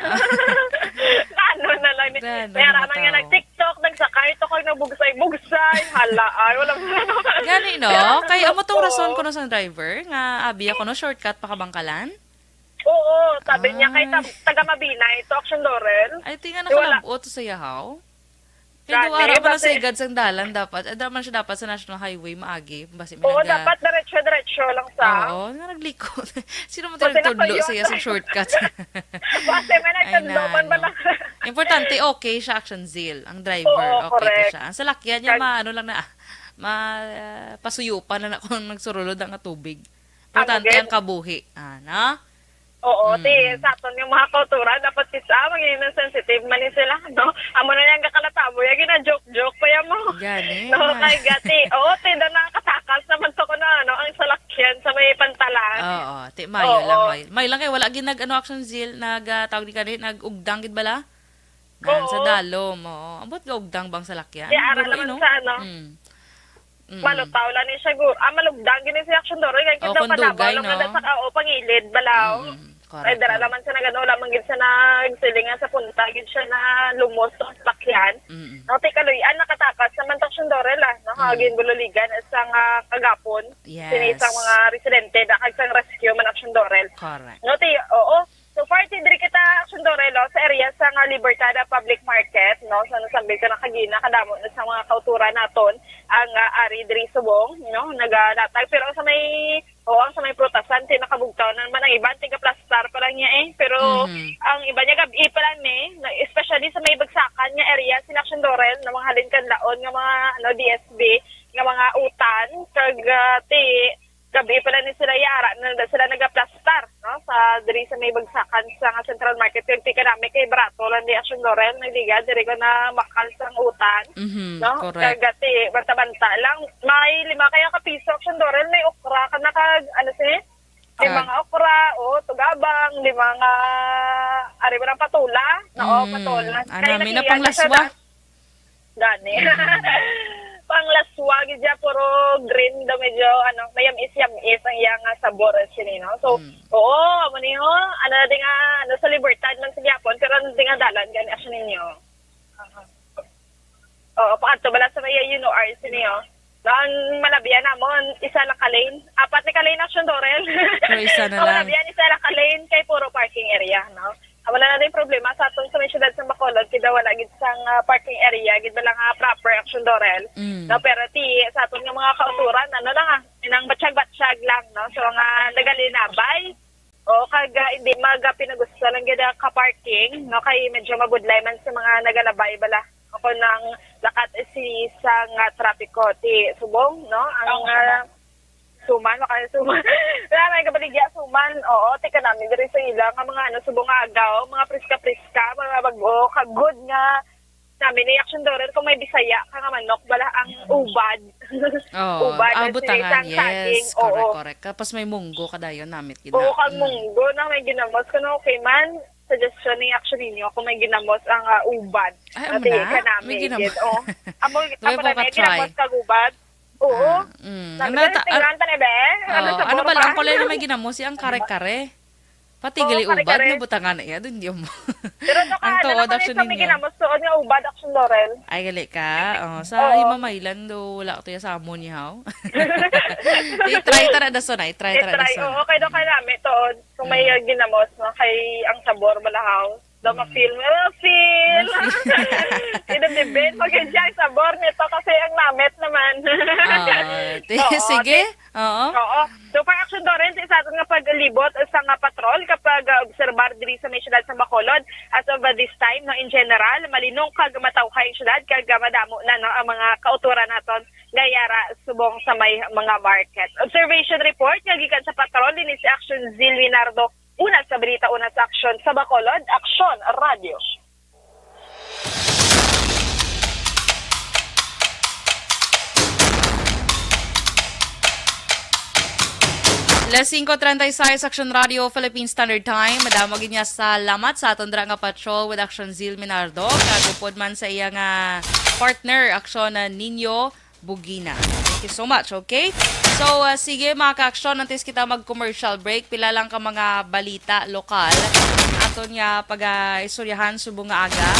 Ano na lang ni, Nan, may araman nga natawa. Nag-TikTok, nagsakay, to kag nagbugsay-bugsay, hala, ay, wala. Gani, no? Kay amo tong Oo. Rason ko no sa driver, nga abi ako, no, shortcut, Makabangkalan. Oo, sabi niya kay Ay. Tag-, taga Mabinay, to Action Laurel. Ay, tinga Eh, wala. Nakalabot sa yahaw. Kay Gani, duwa ra pa na sa basi igad sang dalan dapat. Ay, dapat siya dapat sa National Highway, maagi. Basi Oo, may naga- dapat diretso-diretso lang sa Oo, nga nagliko. Sino mo Basi tayo tudlo nakayo. Sa iya sa shortcut? Basi may Ay, nagtudlo man ba nano. Lang? Importante, okay siya, Action Zeal. Ang driver, Oo, okay pa correct. Siya. Ang salakyan niya, Kag- ma-, ano lang na, ah, ma-, ah, pasuyupan na na kung nagsurulod ang tubig. Importante Ang ang kabuhi. Ah, no? Oo, ti, Mm-mm. sa aton nga mga kauturan, dapat kita, maging sensitive man ni sila, no? Amo na yang gakalataboy, ang gina-joke-joke pa yan mo. Gani, No, na. kay gati, oo, ti, daw nakakatakas naman to ko na, ano, ang salakyan sa may pantalan. Oo, ti, mayo Oo. lang, mayo. Mayo lang kay wala gid nag, ano, Action Zeal, nag, ah, tawag ni kani, nag-ugdang gid bala? Nan sa Oo. dalom, oo. Ambot nga ugdang bang salakyan? Di, ara Pero, naman ino? sa ano. Mm. Mm. Malutaw lang ni siya, gu-, ah, malugdang gini si Action Doro. Kaya Oh, kita kung panabaw dugay, lang no? na sa ka-, o, pangilid, balaw. Mm, Ay, correct, dara correct. naman siya nagano, wala man gid siya nagsilingan sa punta, gid siya na lumos sa sakyan. Mm. No, ti kaluy-an, nakatakas naman to Action Doro, la, no? Mm. Hagin bululigan sa nga kagapon. Yes. Sini isang mga residente, na kag sang rescue man Action Dorel. Correct. No, ti, oo. So far, ti diri kita, Action Dorel, oh, sa area sa nga Libertad Public Market, no? So, nasambil ka na kagina, kadamo na sa mga kauturan naton ang, ah, ari diri subong, no? Nagalatag, pero sa may, oo, ang sa may prutasan, ti nakabugtaw na naman ang iban, tigaplastar pa lang niya eh. Pero Mhm. ang iban niya gabi pa lang ni, na, especially sa may bagsakan nga area, sina Action Dorel, na mga halin kanlaon nga mga, ano, D S B, nga mga utan, kag, ah, ti, gabi pa lang ni sila yara, na, na sila nagaplastar, no? Sa, diri sa may bagsakan sa nga Central Market, kag ti kanami kay barato lang di Action Dorel, nagligad, diri ka na makal sang utan, Mhm, no? correct. Kag ti, banta-banta lang, may lima kaya ka piso Action Dorel, may okra ka na kag, ano si? May Ah. mga okra, o, tugabang, di mga, ari ba ng patola? No, Mm, patola. ano, Kaya may na nakiya na siya panglaswa? na. Gani. Mm. Panglaswa, gid siya, puro green daw, medyo, ano, mayamis-yamis ang iya nga sabor, sini, no? So, Mm. oo, amo ni, ho, ano na din nga, ano, sa Libertad man sa Japon, pero ano din nga dalan, gani, asya ninyo? Aha. Oo, paadto bala sa may U N R, sini, oh. Ang malabian namon, isa lang ka lane. Apat ni ka lane, Action Dorel. Pero isa na Ang lang. malabian, isa lang ka lane, kay puro parking area, no? Ah, wala na din problema sa aton sa may siyudad sa Bacolod, kay daw wala gid sang, ah, parking area, gid wala nga proper Action Dorel. Mm. No, pero ti, sa aton nga mga kauturan, ano lang, ah, inang batsyag-batsyag lang, no? So, nga nagalinabay, o, kag, ah, hindi maga pinagusto lang gid ang ka-parking, no? Kay medyo mabudlay man sa mga nagalabay bala. Ako nang lakat si sa nga trapiko, ti subong, no? Ang, Oo, ah, suman, makaya suman. Wala may kabaligya, suman. Oo, ti kanami diri sa ila nga mga, ano, subong nga agaw, mga priska-priska, mga bag-o, kag good nga nami ni Action Dorer kung may Bisaya ka nga manok, bala ang ubad. Oo, ubad, ah, ang butangan, sinigang, yes, saging, correct, oo. correct. Tapos may munggo ka dayon, namit gid Oo, na. kag Mm. munggo na may ginamos ko, no? Okay man, suggestion ni Action ninyo kung may ginamos ang, ah, ubad. Ay, amo Ate, na? kanami, May ginamos. gid, oh. Amo, May amo na, may papatry. ginamos kag ubad. Oo. Ah, mm. Sabi Ano ko, ta-, tingnan ta ni, be. Ano Oo, sabor ano ba lang pa? pala na may ginamos? Ang kare-kare? Pati Oo, gali ubad kare-kare. nga butangan na iya, dun di mo. Pero to ka, Ang ano tuod, na kami Action sa may ninyo. ginamos tuod nga ubad, Action Laurel? Ay, gali ka? Oh, sa Oo. Himamaylan do, wala ko to ya sa amo niya, haw? I-try ta na dason, ah. I-try ta na I-try, dason. oo, kay do ka namin tuod. Kung may Mm. ginamos, no? Kay ang sabor, balahaw. Daw Mm. ma-feel mo. Oh, feel! Ma-feel. Ito, di Ben, pag siya ang sabor nito kasi ang namit naman. Ah, ti-, Oo, sige. ti-, Oo. oo. So, for Action Torrent, sa aton nga paglibot sa nga patrol, kapag, ah, obserbar diri sa may siyudad sa Bacolod, as of, ah, this time, no, in general, malinong kag matawhay ang siyudad, kag, ah, madamo na, no, ang mga kauturan naton nga yara subong sa may mga market. Observation report nga gikan sa patrol, dinhi si Action Zil Winardo. Una sa balita, una sa aksyon sa Bacolod, Aksyon Radio. Las singko treinta y seis, Action Radio, Philippine Standard Time. Madamo gid nga salamat sa aton dira nga patrol with Action Zil Minardo. Kag upod man sa iya nga partner, Action, ah, Nino Bugina. Thank you so much, okay? So, uh, sige, mga ka-aksyon, antes kita mag-commercial break, pila lang ka mga balita lokal. Aton nga pag-istoryahan subong nga aga.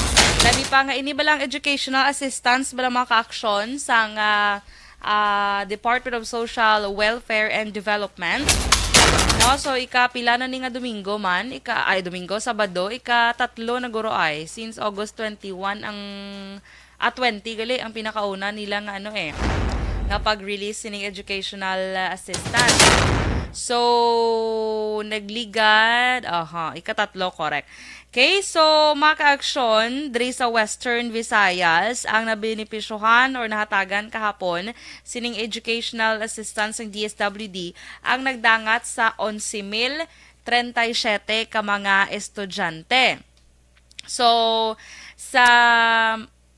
Labi pa nga ini balang educational assistance bala mga ka-aksyon sang, uh, uh, Department of Social Welfare and Development. No, so ika pila na ni nga Domingo man, ika, ay, Domingo, Sabado, ika tatlo na guro ay, since August twenty-one ang ah, twenty gali ang pinakauna nila nga ano eh, nga pag-release sining educational, ah, assistance. So, nagligad, aha, ikatatlo, correct. Okay, so, mga ka-aksyon, diri sa Western Visayas, ang nabenepisyohan or nahatagan kahapon sining educational assistance ng D S W D ang nagdangat sa onse mil treinta y siete ka mga estudyante. So, sa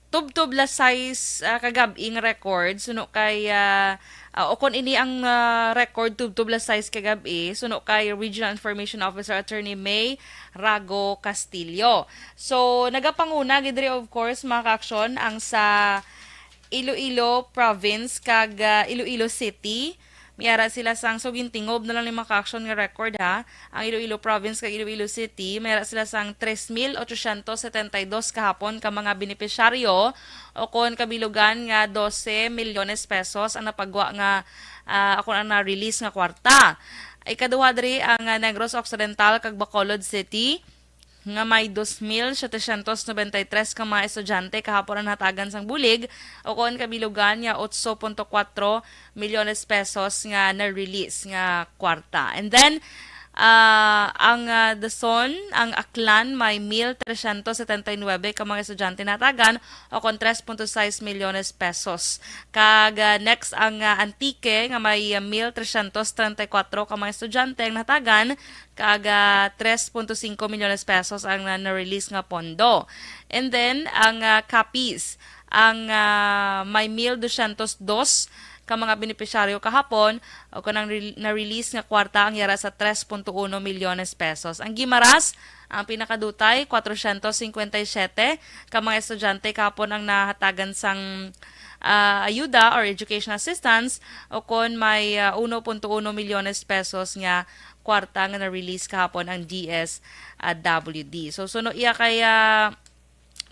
tubtob las sais, ah, kagab-i nga record, suno kay, ah, ah, o kon ini ang, ah, record tubtob las sais kagab-i, suno kay Regional Information Officer Attorney May Rago Castillo. So, nagapanguna gid diri, of course, mga ka-aksyon, ang sa Iloilo Province kag, ah, Iloilo City. May ara sila sang, so, gintingob na lang ni mga ka-aksyon nga record, ha. Ang Iloilo Province kag Iloilo City, may ara sila sang tres mil ochocientos setenta y dos kahapon ka mga benepisyaryo, o kon kabilugan nga doce milyones pesos ang napagwa nga, ah, o kon ang na-release nga kwarta. Ikaduha diri ang, ah, Negros Occidental kag Bacolod City, nga may dos mil setecientos noventa y tres ka mga estudyante kahapon ang nahatagan sang bulig, o kon kabilugan nga otso punto kwatro milyones pesos nga na-release nga kwarta. And then, ah, ang, ah, Dazon, ang Aklan, may mil trescientos setenta y nuebe ka mga estudyante nahatagan, o kon tres punto sais milyones pesos. Kag, ah, next, ang, ah, Antique, nga may, ah, mil trescientos treinta y cuatro ka mga estudyante ang nahatagan, kag, ah, tres punto singko milyones pesos ang na-, na-release nga pondo. And then, ang, ah, Capiz, ang, ah, may mil dosyentos dos ka mga benepisyaryo kahapon, o kanang rel-, na-release nga kwarta ang yara sa tres punto uno milyones pesos. Ang Guimaras, ang pinakadutay, kwatrocientos cincuenta y siete ka mga estudyante kahapon ang nahatagan sang, ah, ayuda or education assistance, o kon may, ah, uno punto uno milyones pesos nga kwarta nga na-release kahapon ang D S W D. So, suno iya kay, ah,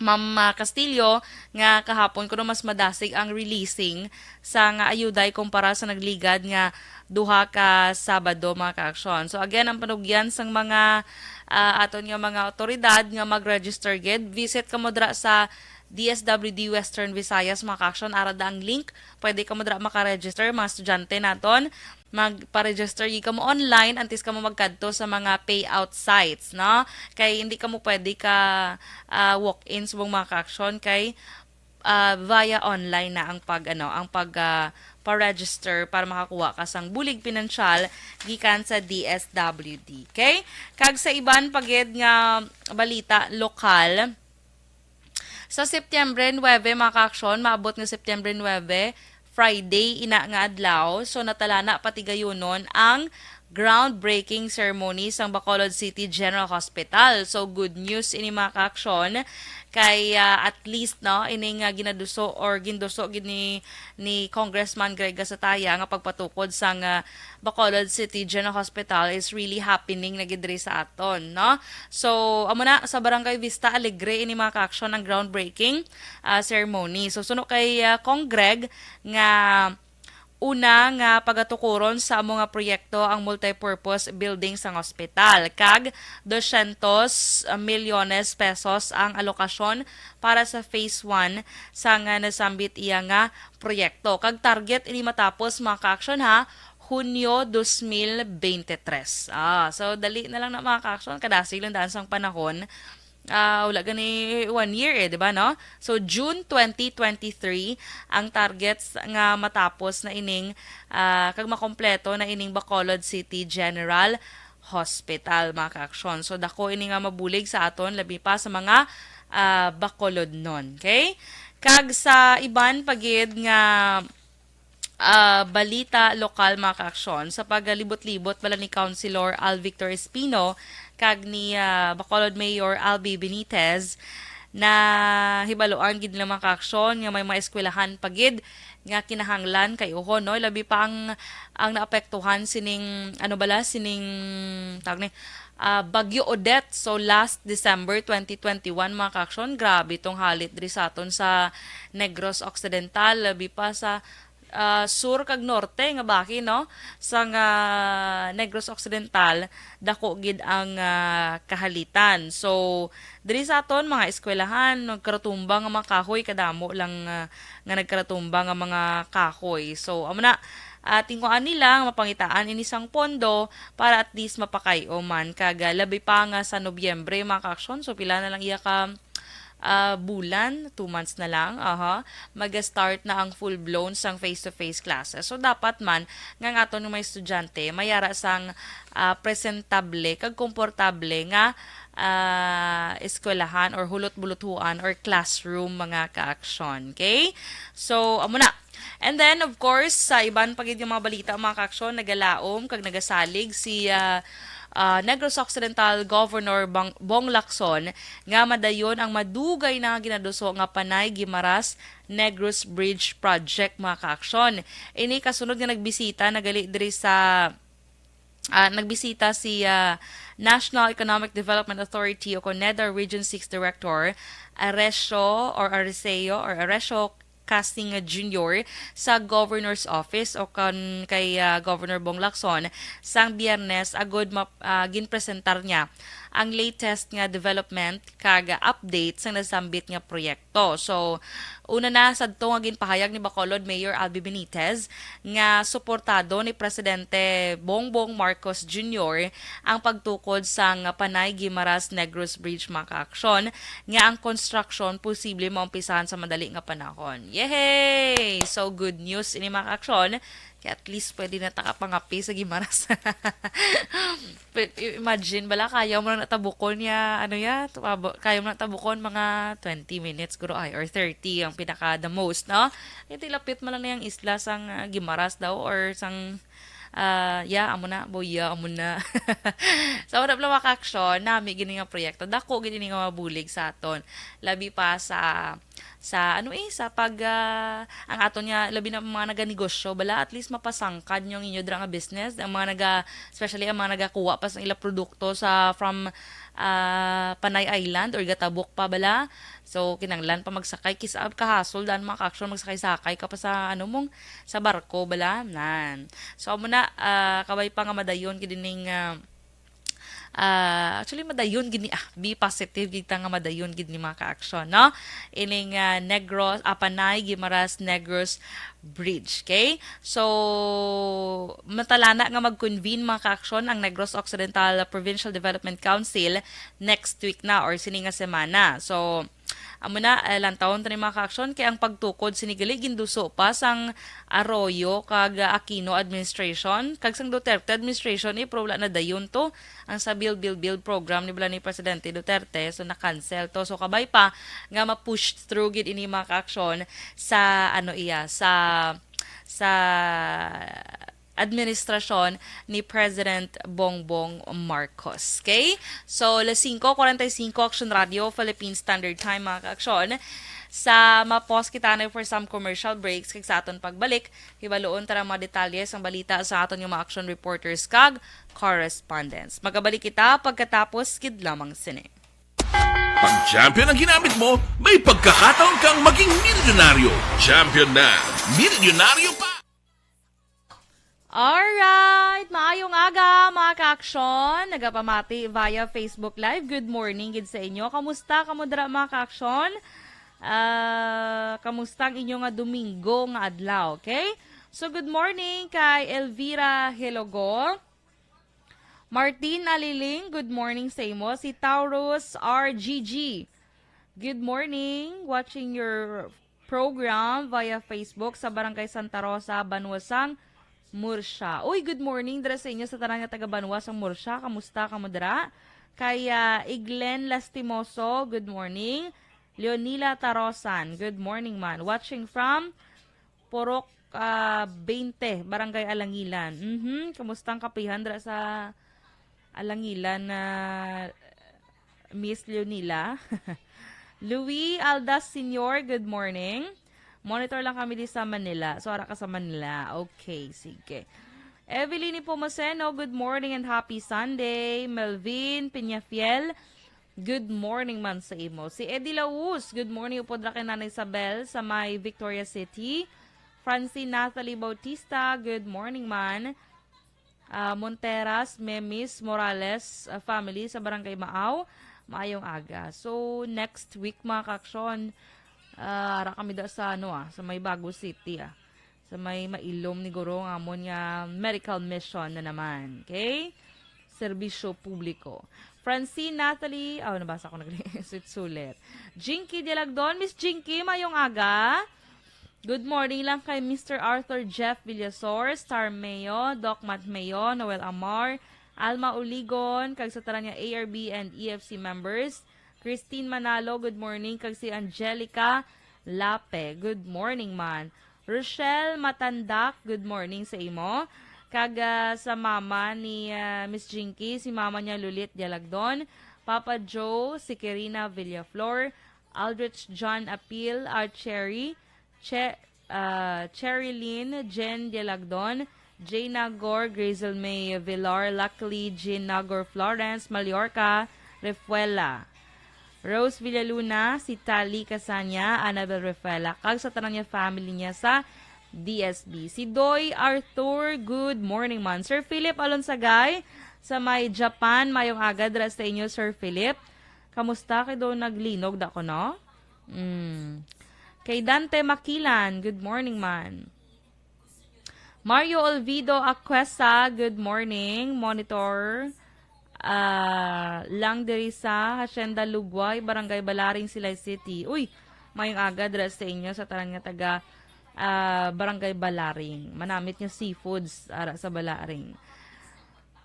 Ma'am, ah, Castillo, nga kahapon kuno mas madasig ang releasing sa nga ayuday kumpara sa nagligad nga duha ka Sabado, mga ka-aksyon. So, again, ang panugyan sang mga, ah, aton nga mga awtoridad nga mag-register gid, visit kamo dira sa D S W D Western Visayas, mga ka-aksyon. Ara da ang link, pwede kamo dira maka-register, mga estudyante naton. Magpa-register gid kamo online antes kamo magkadto sa mga payout sites, no? Kay hindi kamo pwede ka, ah, walk-in subong, mga ka-aksyon, kay, ah, via online na ang pag, ano, ang pag, ah, pa-register para makakuha ka sang bulig pinansyal gikan sa D S W D. Okay? Kag sa iban pa gid nga balita lokal, sa Setyembre nuebe, mga ka-aksyon, maabot nga Setyembre nuebe, Friday ina nga adlaw, so natalana patigayunon ang groundbreaking ceremony sang Bacolod City General Hospital. So, good news ini, mga ka-aksyon, kay, ah, at least, no, ini nga ginaduso or ginduso gid ni, ni Congressman Greg Gasataya nga pagpatukod sang, ah, Bacolod City General Hospital is really happening na gid diri sa aton, no? So, amo na, sa Barangay Vista Alegre ini, mga ka-aksyon, ang groundbreaking, ah, ceremony. So, suno kay, ah, Cong Greg nga una nga pagatukuron sa amo nga proyekto ang multipurpose building sang ospital, kag dosyentos milyones pesos ang alokasyon para sa phase one sang, ah, nasambit iya nga proyekto. Kag target ini matapos, mga ka-aksyon, ha, Hunyo dos mil bente tres. Ah, so, dali na lang na, mga ka-aksyon. Kadasig lang daan sang panahon. Ah, wala gani one year eh, di ba, no? So, June twenty twenty-three ang targets nga matapos na ining, ah, kag makompleto na ining Bacolod City General Hospital, mga ka-aksyon. So, dako ini nga mabulig sa aton, labi pa sa mga, ah, Bacolodnon. Okay? Kag sa iban pa gid nga, ah, balita lokal, mga ka-aksyon, sa pagalibot-libot bala ni Councilor Al Victor Espino kag ni, ah, Bacolod Mayor Albi Benitez, na hibaluan gid nila, mga ka-aksyon, nga may mga eskwelahan pa gid nga kinahanglan kay uhon, no? Labi pa ang, ang naapektuhan sining, ano bala, sining, tawag ni, ah, Bagyo Odette. So, last December twenty twenty-one, mga ka-aksyon, grabe tong halit diri sa aton sa Negros Occidental, labi pa sa, ah, sur kag norte nga bahin, no? Sang, ah, Negros Occidental, dako gid ang, ah, kahalitan. So, diri sa aton mga eskwelahan, nagkaratumba nga mga kahoy, kadamo lang, ah, nga nagkaratumba nga mga kahoy. So, amo na, ah, tinguhaan nila nga mapangitaan ini sang pondo para at least mapakay-o man. Kag, ah, labi pa nga sa Nobyembre, mga ka-aksyon. So, pila na lang iya ka, ah, bulan, two months na lang, aha, mag-start na ang full-blown sang face-to-face classes. So, dapat man nga ang aton mga estudyante mayara sang, ah, presentable kag komportable nga, ah, eskwelahan or hulot-buluthuan or classroom, mga ka-aksyon. Okay? So, amo na. And then, of course, sa iban pa gid nga mga balita, mga ka-aksyon, nagalaom kag nagasalig si, ah, ah, Negros Occidental Governor Bong, Bong Lacson nga madayon ang madugay na nga ginaduso nga Panay Guimaras Negros Bridge Project, mga ka-aksyon. Ini kasunod nga nagbisita na gali diri sa, ah, nagbisita si, ah, National Economic Development Authority o kon NEDA Region six Director Aresio or Areseo or Aresio Casting Junior sa Governor's Office o kon kay, ah, Governor Bong Lacson sang Biyernes, agud ma-, ah, ginpresentar niya ang latest nga development kag update sang nasambit nga proyekto. So, una na sadto nga ginpahayag ni Bacolod Mayor Albee Benitez nga suportado ni Presidente Bongbong Marcos Junior ang pagtukod sang Panay Guimaras Negros Bridge, mga ka-aksyon, nga ang construction posible maumpisahan sa madali nga panahon. Yehey! So, good news ini, mga ka-aksyon. Kaya at least pwede na ta kapangapi sa Guimaras. Pwe-, i-, imagine, bala, kaya mo lang natabukon niya, ano ya, tababo-, kaya mo lang tabukon mga twenty minutes, guro ay, or thirty, ang pinaka the most, no? Ito, ilapit mo lang na yung isla sang, ah, Guimaras daw, or sang, ah, ya, amo na, boya, amo na. So, wala pala mga ka-aksyon, nami gini nga proyekto, dako gini nga mabulig sa aton. Labi pa sa sa, ano eh, sa pag, ah, ang aton nga, labi na mga naganegosyo, bala, at least mapasangkad nyo ang inyo dira nga business. Ang mga naga, especially ang mga nagakuha pa sa ila produkto sa, from, ah, Panay Island or gatabok pa, bala. So, kinanglan pa magsakay, kisa kahasol daan mga ka-aksyon, magsakay-sakay ka pa sa, ano mong, sa barko, bala. Nan. So, amo na, ah, kabay pa nga madayon, kidining, ah, Ah, actually, madayon gid ni, ah, be positive gid ta nga madayon gid ni mga ka-aksyon, no? Ining, ah, Negros, ah, Panay Guimaras Negros Bridge, okay? So, matalana nga mag-convene, mga ka-aksyon, ang Negros Occidental Provincial Development Council next week na or sini nga semana. So, amo na, eh, lantawon ta ni mga ka-aksyon, kay ang pagtukod sini gali ginduso pa sang Arroyo kag, ah, Aquino administration, kag sang Duterte administration, eh, pero wala na dayon to. Ang sa Build, Build, Build program ni bala ni Presidente Duterte, so na-cancel to. So, kabay pa nga ma-push through gid ini mga ka-aksyon sa, ano, iya, sa, sa administrasyon ni President Bongbong Marcos. Okay? So, las singko cuarenta y cinco, Action Radio, Philippine Standard Time, mga ka-aksyon. Sa mapos kita na for some commercial breaks, kag sa aton pagbalik, hibaluon ta ang mga detalye sang balita sa aton nga mga action reporters kag correspondents. Magabalik kita pagkatapos gid lamang sini. Pag champion ang ginamit mo, may pagkakataon kang maging milyonaryo. Champion na, milyonaryo pa! Alright! Maayong aga, mga ka-aksyon! Nagapamati via Facebook Live. Good morning gid sa inyo. Kamusta kamo dira, mga ka-aksyon? Ah, kamusta ang inyo nga Domingo nga adlaw, okay? So, good morning kay Elvira Hilogo. Martin Aliling, good morning sa imo. Si Taurus R G G, good morning. Watching your program via Facebook sa Barangay Santa Rosa, Banwa sang Murcia. Uy, good morning dira sa inyo sa tanan nga taga Banwa sang Murcia. Kamusta kamo dira? Kay, ah, Iglen Lastimoso, good morning. Leonila Tarosan, good morning man. Watching from Purok, ah, twenty, Barangay Alangilan. Mhm, kamusta ang kapihan dira sa Alangilan na Miss Leonila? Louis Aldas Senior, good morning. Monitor lang kami di sa Manila. So, ara ka sa Manila. Okay, sige. Evelyn Nepomuceno, good morning and happy Sunday. Melvin Peñafiel, good morning man sa imo. Si Eddie Laus, good morning upod ra kay Nanay Isabel sa may Victoria City. Francine Natalie Bautista, good morning man. Ah, Monteras, Memis, Morales, ah, family sa Barangay Maaw, maayong aga. So, next week, mga ka-aksyon, ah, ara kami da sa, ano, ah, sa may Bago City, ah. Sa may mailom ni Guro nga amon nga medical mission na naman. Okay? Serbisyo publiko. Francine Natalie, oh, nabasa ko nag-, sulit-sulit. Jinky Dialagdon, Miss Jinky, mayong aga. Good morning lang kay Mister Arthur Jeff Villasor, Star Mayo, Doc Matt Mayo, Noel Amar, Alma Uligon, kag sa tanan nga A R B and E F C members. Christine Manalo, good morning, kag si Angelica Lape, good morning man. Rochelle Matandak, good morning sa imo. Kag, ah, sa mama ni, ah, Miss Jinky, si mama niya Lulit Dialagdon, Papa Joe, si Kirina Villaflor, Aldrich John Apil, Art Cherry, Che-, ah, Cherry Lynn, Jen Dialagdon, Jay Nagor, Grazel May Villar, Luckily, Jean Nagor, Florence Mallorca, Refuela, Rose Villaluna, si Tali Casania, Annabel Refuela, kag sa tanan niya family niya sa D S B. Si Doy Arthur, good morning man. Sir Philip Alonsagay, sa may Japan, mayong aga dira sa inyo, Sir Philip. Kamusta? Kay daw naglinog da ko, no? Mm. Kay Dante Makilan, good morning man. Mario Olvido Aquesa, good morning. Monitor, ah, lang diri sa Hacienda Lugway, Barangay Balaring, Silay City. Uy, mayong aga dira sa inyo sa tanan nga taga, ah, Barangay Balaring. Manamit nga seafoods ara sa Balaring.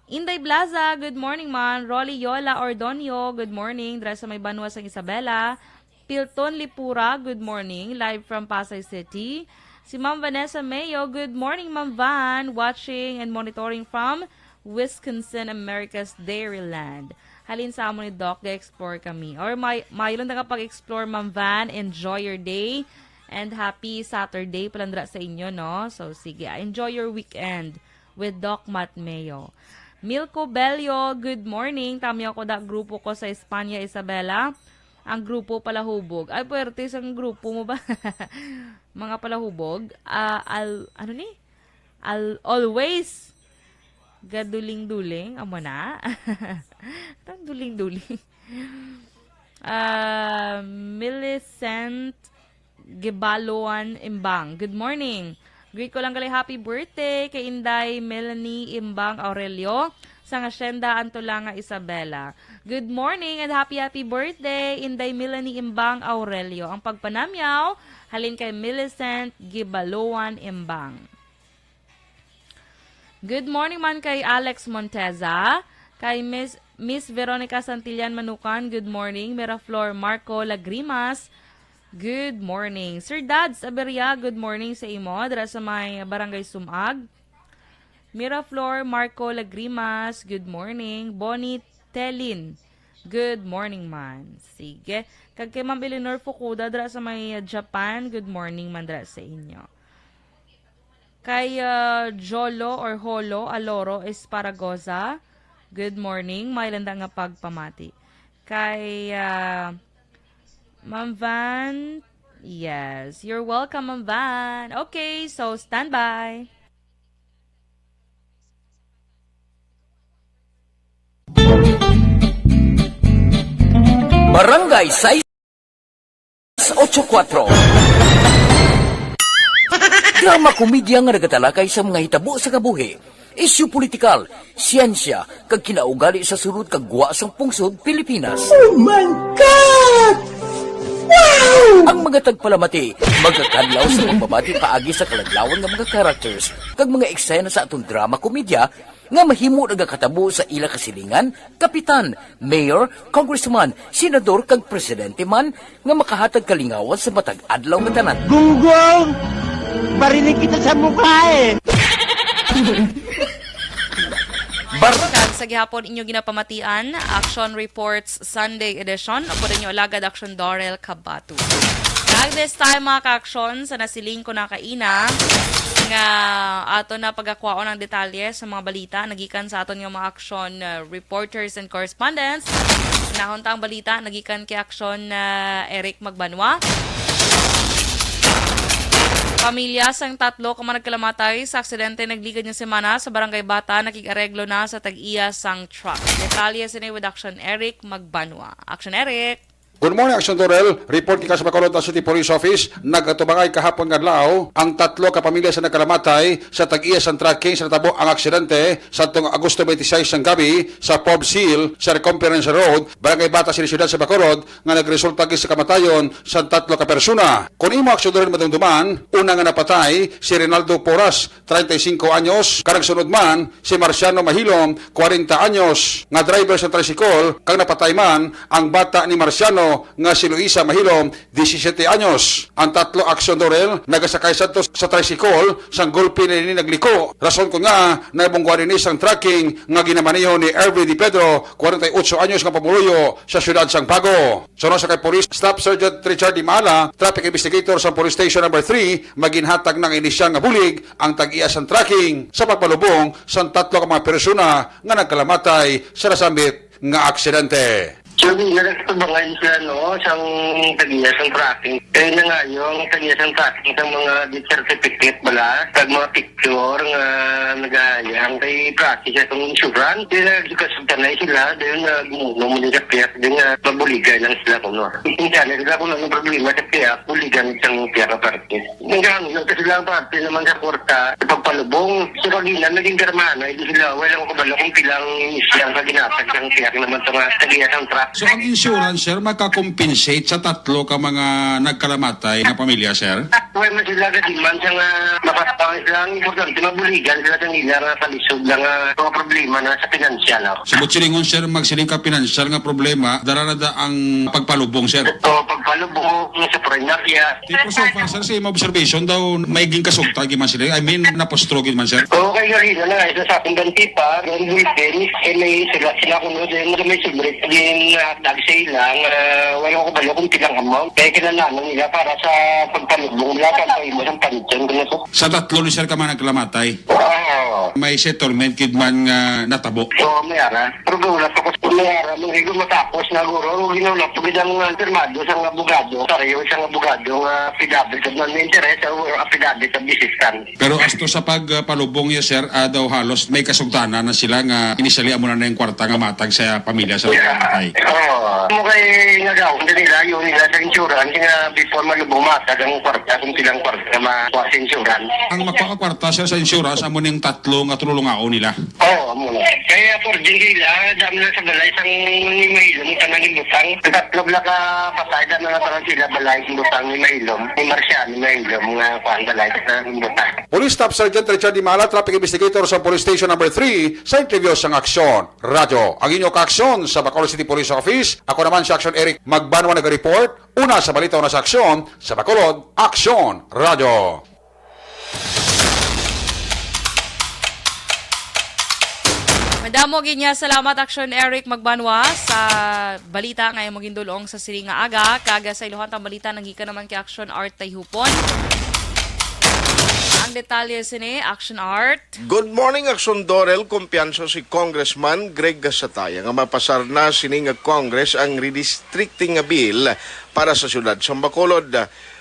Inday Blaza, good morning man. Rolly Yola Ordonio, good morning. Dira sa may banwa sang Isabela. Pilton Lipura, good morning. Live from Pasay City. Si Ma'am Vanessa Mayo, good morning, Ma'am Van. Watching and monitoring from Wisconsin, America's Dairyland. Halin sa amo ni Doc, ga-explore kami. Or may, mayo lang na pag-explore, Ma'am Van. Enjoy your day. And happy Saturday pala dira sa inyo, no? So, sige, enjoy your weekend with Doc Matt Mayo. Milko Bello, good morning. Tami ako da grupo ko sa Espanya, Isabela. Ang grupo palahubog. Ay, puwerte sang grupo mo ba? Mga palahubog. Ah, al-, ano ni? Al-, always. Gaduling-duling. Amo na. Tang duling-duling. Ah, Millicent Gibaloan Imbang. Good morning. Greet ko lang gali happy birthday kay Inday Melanie Imbang Aurelio sa Hacienda Antolanga, Isabela. Good morning and happy, happy birthday, Inday Melanie Imbang Aurelio. Ang pagpanamyaw, halin kay Millicent Gibaloan Imbang. Good morning man kay Alex Monteza, kay Miss, Miss Veronica Santillan Manukan, good morning. Miraflor Marco Lagrimas, good morning. Sir Dads Aberia, good morning sa imo, dira sa may Barangay Sumag. Miraflor Marco Lagrimas, good morning. Bonnie Telin, good morning man. Sige. Kag kay Ma'am Eleanor Fukuda, dira sa may Japan, good morning man dira sa inyo. Kay, ah, Jolo or Holo Aloro Esparagoza, good morning. May landa nga pagpamati. Kay, ah, Ma'am Van, yes. You're welcome, Ma'am Van. Okay, so standby. Barangay sais ocho kuwatro. Drama komedya nga nagatalakay sa mga hitabo sa kabuhi, isyu politikal, siyensya, kag kinaugali sa sulod kag gwa sang pungsod Pilipinas. Oh my God! Wow! Ang mga tagpalamati magakadlaw sa pagbabati paagi sa kaladlawan nga mga characters kag mga eksena sa aton drama komedya nga mahimo nagakatabo sa ila kasilingan, kapitan, mayor, congressman, senador, kag presidente man nga makahatag kalingawan sa matag adlaw nga tanan. Gunggong! Barinig kita sa mukha eh! Bar- Kag sa gihapon inyo ginapamatian, Action Reports Sunday Edition, upod inyo alagad Action Dorel Kabato. Kag this time, mga ka-action, sa nasiling ko na kaina, nga ato na pagakwaon ang detalye sa mga balita nagikan sa aton nga mga action, uh, reporters and correspondents. Nahon ta ang balita nagikan kay action, uh, Eric Magbanwa. Pamilya sang tatlo ka mga nagkalamatay sa aksidente nagligad nga semana sa Barangay Bata nakig-areglo na sa tag-iya sang truck. Detalye sini with Action Eric Magbanwa. Action Eric! Good morning, Action Dorel. Report gikan sa Bacolod City Police Office. Nagkatubangay kahapon nga adlaw ang tatlo ka pamilya sa nagkalamatay sa tag-iya sang trucking sa natabo ang aksidente sa atong Agosto twenty-six sang gabi sa Forbes Hill, Circumference Road, Barangay Bata, City Siyudad sa Bacolod, nga nagresulta gid sa kamatayon sa tatlo ka persona. Kung imo, Action Dorel, madumduman, una nga napatay si Rinaldo Poras, treinta y cinco anyos, kag nagsunod man si Marciano Mahilom, kwarenta anyos, nga driver sa tricycle, kag napatay man ang bata ni Marciano nga si Luisa Mahilom, disisiete anyos. Ang tatlo, Action Dorel, nagasakay sadto sa tricycle sang gulpi na ini nagliko. Rason kon ngaa nabungguan ini sang trucking nga ginamaneho ni Erwin Di Pedro, kwarenta y ocho anyos, nga pumuluyo sa siyudad sang Bago. Suno sa kay Police Staff Sergeant Richard Dimala, traffic investigator sa Police Station Number Three, maginhatag na ang inisyal nga bulig ang tag-iya sang trucking sa pagpalubong sang tatlo ka mga persona nga nagkalamatay sa nasambit nga aksidente. So, di na nagtubangay sila, no, sang tag-iya sang trucking. Kaya na nga yung tag-iya sang trucking sang mga death certificate bala, kag mga picture nga nagahayang kay practice atong insurance. Di na nagkasugtanay sila, dayon nagmuno mo din sa piyak, din nga mabuligay lang sila kuno. Hindi sila kung anong problema sa piyak, buligan sang piyak aparte. Nagkahangyo kasi sila ang parte naman sa kwarta, sa pagpalubong. Sa pagina, naging garmana, hindi sila, wala ko kabalo kung pilang siyang kaginatag sang piyak naman sa mga tagiya sang truck. So, ang insurance, sir, makakompensate sa tatlo ka mga nagkalamatay nga pamilya, sir? Wala man sila gadiman sa nga mapatawag sila. Ang importante, mabuligan sila sa nila nga kalisod na nga mga problema na sa pinansyal, ah. So, buot silingon, sir, magsiling ka pinansyal nga problema, dara na da ang pagpalubong, sir? O, pagpalubong sa prinarya. Pero so far, sir, sa imong observation daw, may ginkasugta gid man sila. I mean, napostro gid man, sir. Oo, kay ganina na, isa sa akong ganti pa, then weekend, eh, may sila, sila kuno din, may subrit din, ah, tag sa ilang, ah, wala ko kabalo kung pilang amount. Kaya kinalaman nila para sa pagpalubong nila, pagpahimo sa panitson, ganun po. Sa tatlo ni sir ka man nagkalamatay, Oo. may settlement gid man nga natabo. Oo, may ara. Pero wala pa ko sa may ara. Nung higo matapos na, guro, ang ginawa ko, gid ang, ah, pirmado sa mga abogado. Pareho sa mga abogado nga affidavit, at non-interest, o affidavit of desistance. Pero as to sa pagpalubong niya, sir, ah, daw halos may kasugtanan na sila nga initially amo na na yung kwarta nga matag sa pamilya sa patay. Oo. Mo kay nga daw, hindi nila, yun nila sa insurance, nga before malubong matag ang kwarta, kung silang kwarta nga makuha sa insurance. Ang makuha ka kwarta, sir, sa insurance, amo ning tatlo nga tululungaon nila. Oo, amo na. Kaya according nila, dami na sa balay sang ni Mahilom, tanan ni Butang. Ang tatlo bala ka patay, dami na tanan sila balay ni Butang, ni Mahilom, ni Marciano Mahilom, nga kuan balay, tanan ni Butang. Police Staff Sergeant Richard Dimala, traffic investigator sa Police Station Number Three, sa interview sang Aksyon Radyo. Ang inyo kaaksyon sa Bacolod City Police Office, ako naman si Aksyon Eric Magbanwa nag-report. Una sa balita, una sa aksyon, sa Bacolod, Aksyon Radyo. Madamo gid nga salamat, Aksyon Eric Magbanwa, sa balita nga imong gindulong sa sini nga aga. Kag sa iluhan tang balita, nanggikan naman kay Aksyon Art Tayhupon. Ang detalye sini, Aksyon Art. Good morning, Aksyon Dorel. Kumpiyansa si Congressman Greg Gasataya nga mapasar na sini nga Congress ang redistricting nga bill para sa siyudad sang Bacolod.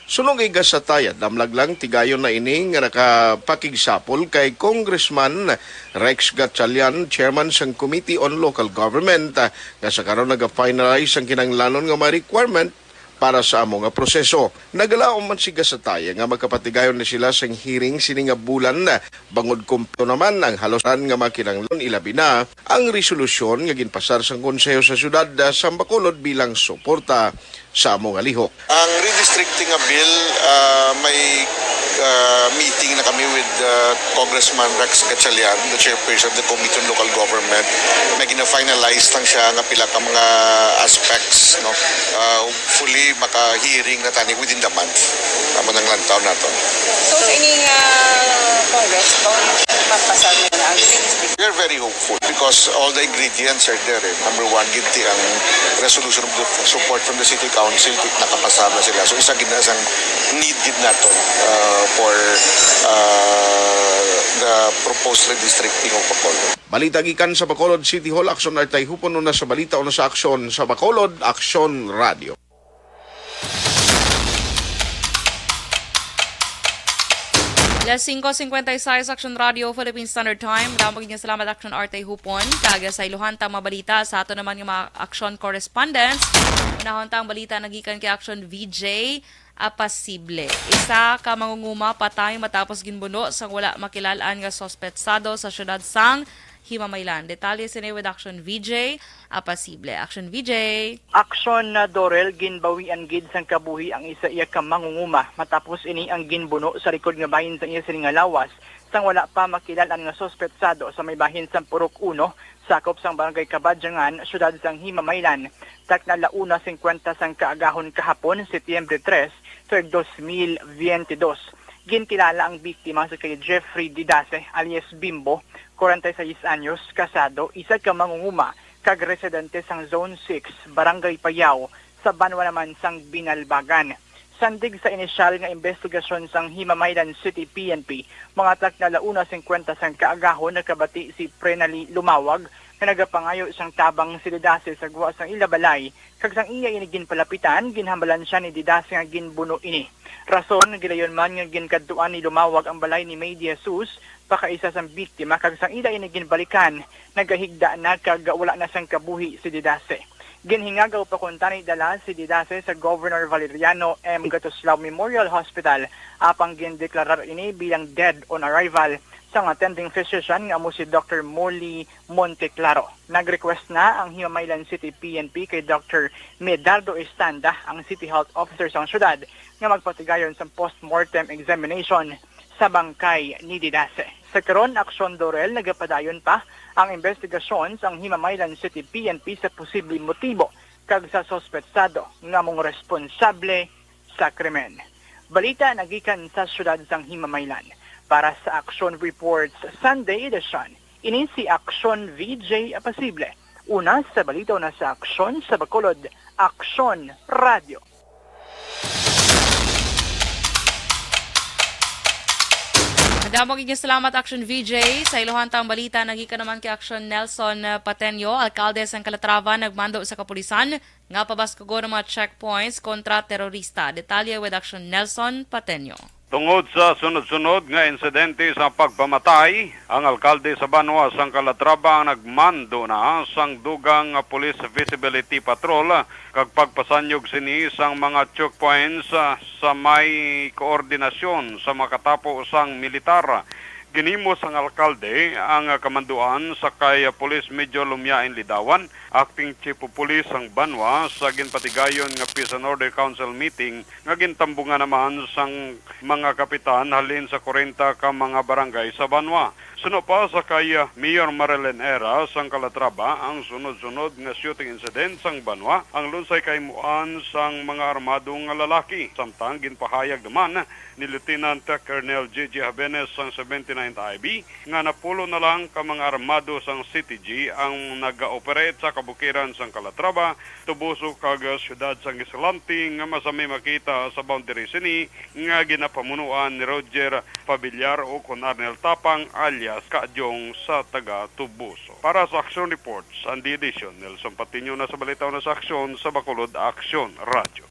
Suno kay Gasataya, damlag lang tigayon na ini nga nakapakigsapol kay Congressman Rex Gatchalian, chairman sang Committee on Local Government, nga sa karon naga-finalize ang kinahanglanon nga mga requirement para sa amo nga proseso. Nagalaom man si Gasataya nga magkapatigayon na sila sang hearing sini nga bulan, bangod kumpleto naman ang halos tanan nga mga kinahanglan, ilabi na ang resolusyon nga ginpasar sang Konseho sa Siyudad, ah, sang Bacolod bilang suporta sa amo nga lihok. Ang redistricting nga bill, ah, may, ah, meeting na kami with, ah, Congressman Rex Gatchalian, the chairperson of the Committee on Local Government. May gina-finalize lang siya nga pila ka mga aspects, no? Ah, hopefully, maka-hearing na tani within the month. Amo nang lantaw nato. So, sa ini nga Congress, bang mapasar na ang redistricting? We are very hopeful because all the ingredients are there, eh. Number one, gid ti ang resolution of the support from the City Council, ti nakapasar na sila. So, isa gid na sang need gid naton, uh, for, uh, the proposed redistricting of Bacolod. Balita gikan sa Bacolod City Hall, Aksyon Art Tayhupon. Una sa balita, una sa aksyon sa Bacolod, Aksyon Radyo. Alas singko cincuenta y seis, Action Radio, Philippine Standard Time. Damo gid nga salamat, Action Arte Hupon. Kag sa iluhan tang mga balita, sa ato naman nga mga action correspondents. Unahon ta ang balita nagikan kay Action V J Apasible. Isa ka mangunguma patay matapos ginbuno sang wala makilal-an nga suspetsado sa siyudad sang Himamaylan. Detalye sini with Action V J Apasible. Action V J. Aksyon na Dorel, ginbawian gid sang kabuhi ang isa iya ka mangunguma matapos ini ang ginbuno sa likod nga bahin sang iya sini nga lawas sang wala pa makilal-an nga suspetsado sa may bahin sang Purok Uno, sakop sang Barangay Kabadyangan, siyudad sang Himamaylan, takna la una singkwenta sang kaagahon kahapon, Setyembre tres, tuig dos mil biyente dos. Ginkilala ang biktima sa kay Jeffrey Didase alias Bimbo, kwarenta y seis anyos, kasado, isa ka mangunguma kag residente sang Zone six, Barangay Payao, sa banwa naman sang Binalbagan. Sandig sa inisyal nga imbestigasyon sang Himamaylan City P N P, mga takna la una singkwenta sang kaagahon, nakabati si Prenali Lumawag nga nagapangayo sang tabang si Didase sa gwa sang ila balay, kag sang iya ini ginpalapitan, ginhambalan sia ni Didase nga ginbuno ini. Rason, gilayon man nga ginkadtuan ni Lumawag ang balay ni May De Jesus, pakaisa sang biktima, kag sang ila ini ginbalikan, nagahigda na kag wala na sang kabuhi si Didase. Ginhingagaw pa kuntani dala si Didase sa Governor Valeriano M. Gatoslao Memorial Hospital, apang gindeklarar ini bilang dead on arrival sang attending physician nga amo si Doctor Molly Monteclaro. Nag-request na ang Himamaylan City P N P kay Doctor Medardo Estanda, ang City Health Officer sang syudad, nga magpatigayon sang postmortem examination sa bangkay ni Didase. Sa karon, Aksyon Dorel, nagapadayon pa ang imbestigasyon sang Himamaylan City P N P sa posibleng motibo kag sa suspetsado nga among responsable sa krimen. Balita nagikan sa siyudad sang Himamaylan. Para sa Aksyon Reports Sunday Edition, ini si Aksyon V J Apasible. Una sa balita, una sa aksyon sa Bacolod, Aksyon Radyo. Madamo gid nga salamat, Action V J. Sa iluhan tang balita, nagikan naman kay Action Nelson, uh, Patenyo, alkalde sang Calatrava, nagmando sa kapulisan nga pabaskugon ang mga checkpoints kontra terorista. Detalye with Action Nelson Patenyo. Tungod sa sunod-sunod nga insidente sa pagpamatay, ang alkalde sa banwa sang Calatrava ang nagmando na sang dugang nga police visibility patrol kag pagpasanyog sini sang mga checkpoints, ah, sa may koordinasyon sa makatapo sang militar. Ginhimo sang alkalde ang kamanduan sa kay Police Major Lumiain Lidawan, acting chief of police sang banwa, sa ginpatigayon nga Peace and Order Council meeting nga gintambungan naman sang mga kapitan halin sa kwarenta ka mga barangay sa banwa. Suno pa sa kay, ah, Mayor Marilyn Era sang Calatrava, ang sunod-sunod nga shooting incident sang banwa ang lunsay kahimuan sang mga armado nga lalaki. Samtang ginpahayag naman ni Lieutenant Colonel J J Habenes sang seventy-ninth I B nga napulo na lang ka mga armado sang C T G ang naga-operate sa kabukiran sang Calatrava, Toboso kag siyudad sang Escalante nga masami makita sa boundary sini nga ginapamunuan ni Roger Pabillar o kon Arnel Tapang alias Kadyong sa taga Toboso. Para sa Action Report, Sunday Edition, Nelson Patiño na sa Balita na sa Aksyon sa Bacolod, Aksyon Radyo.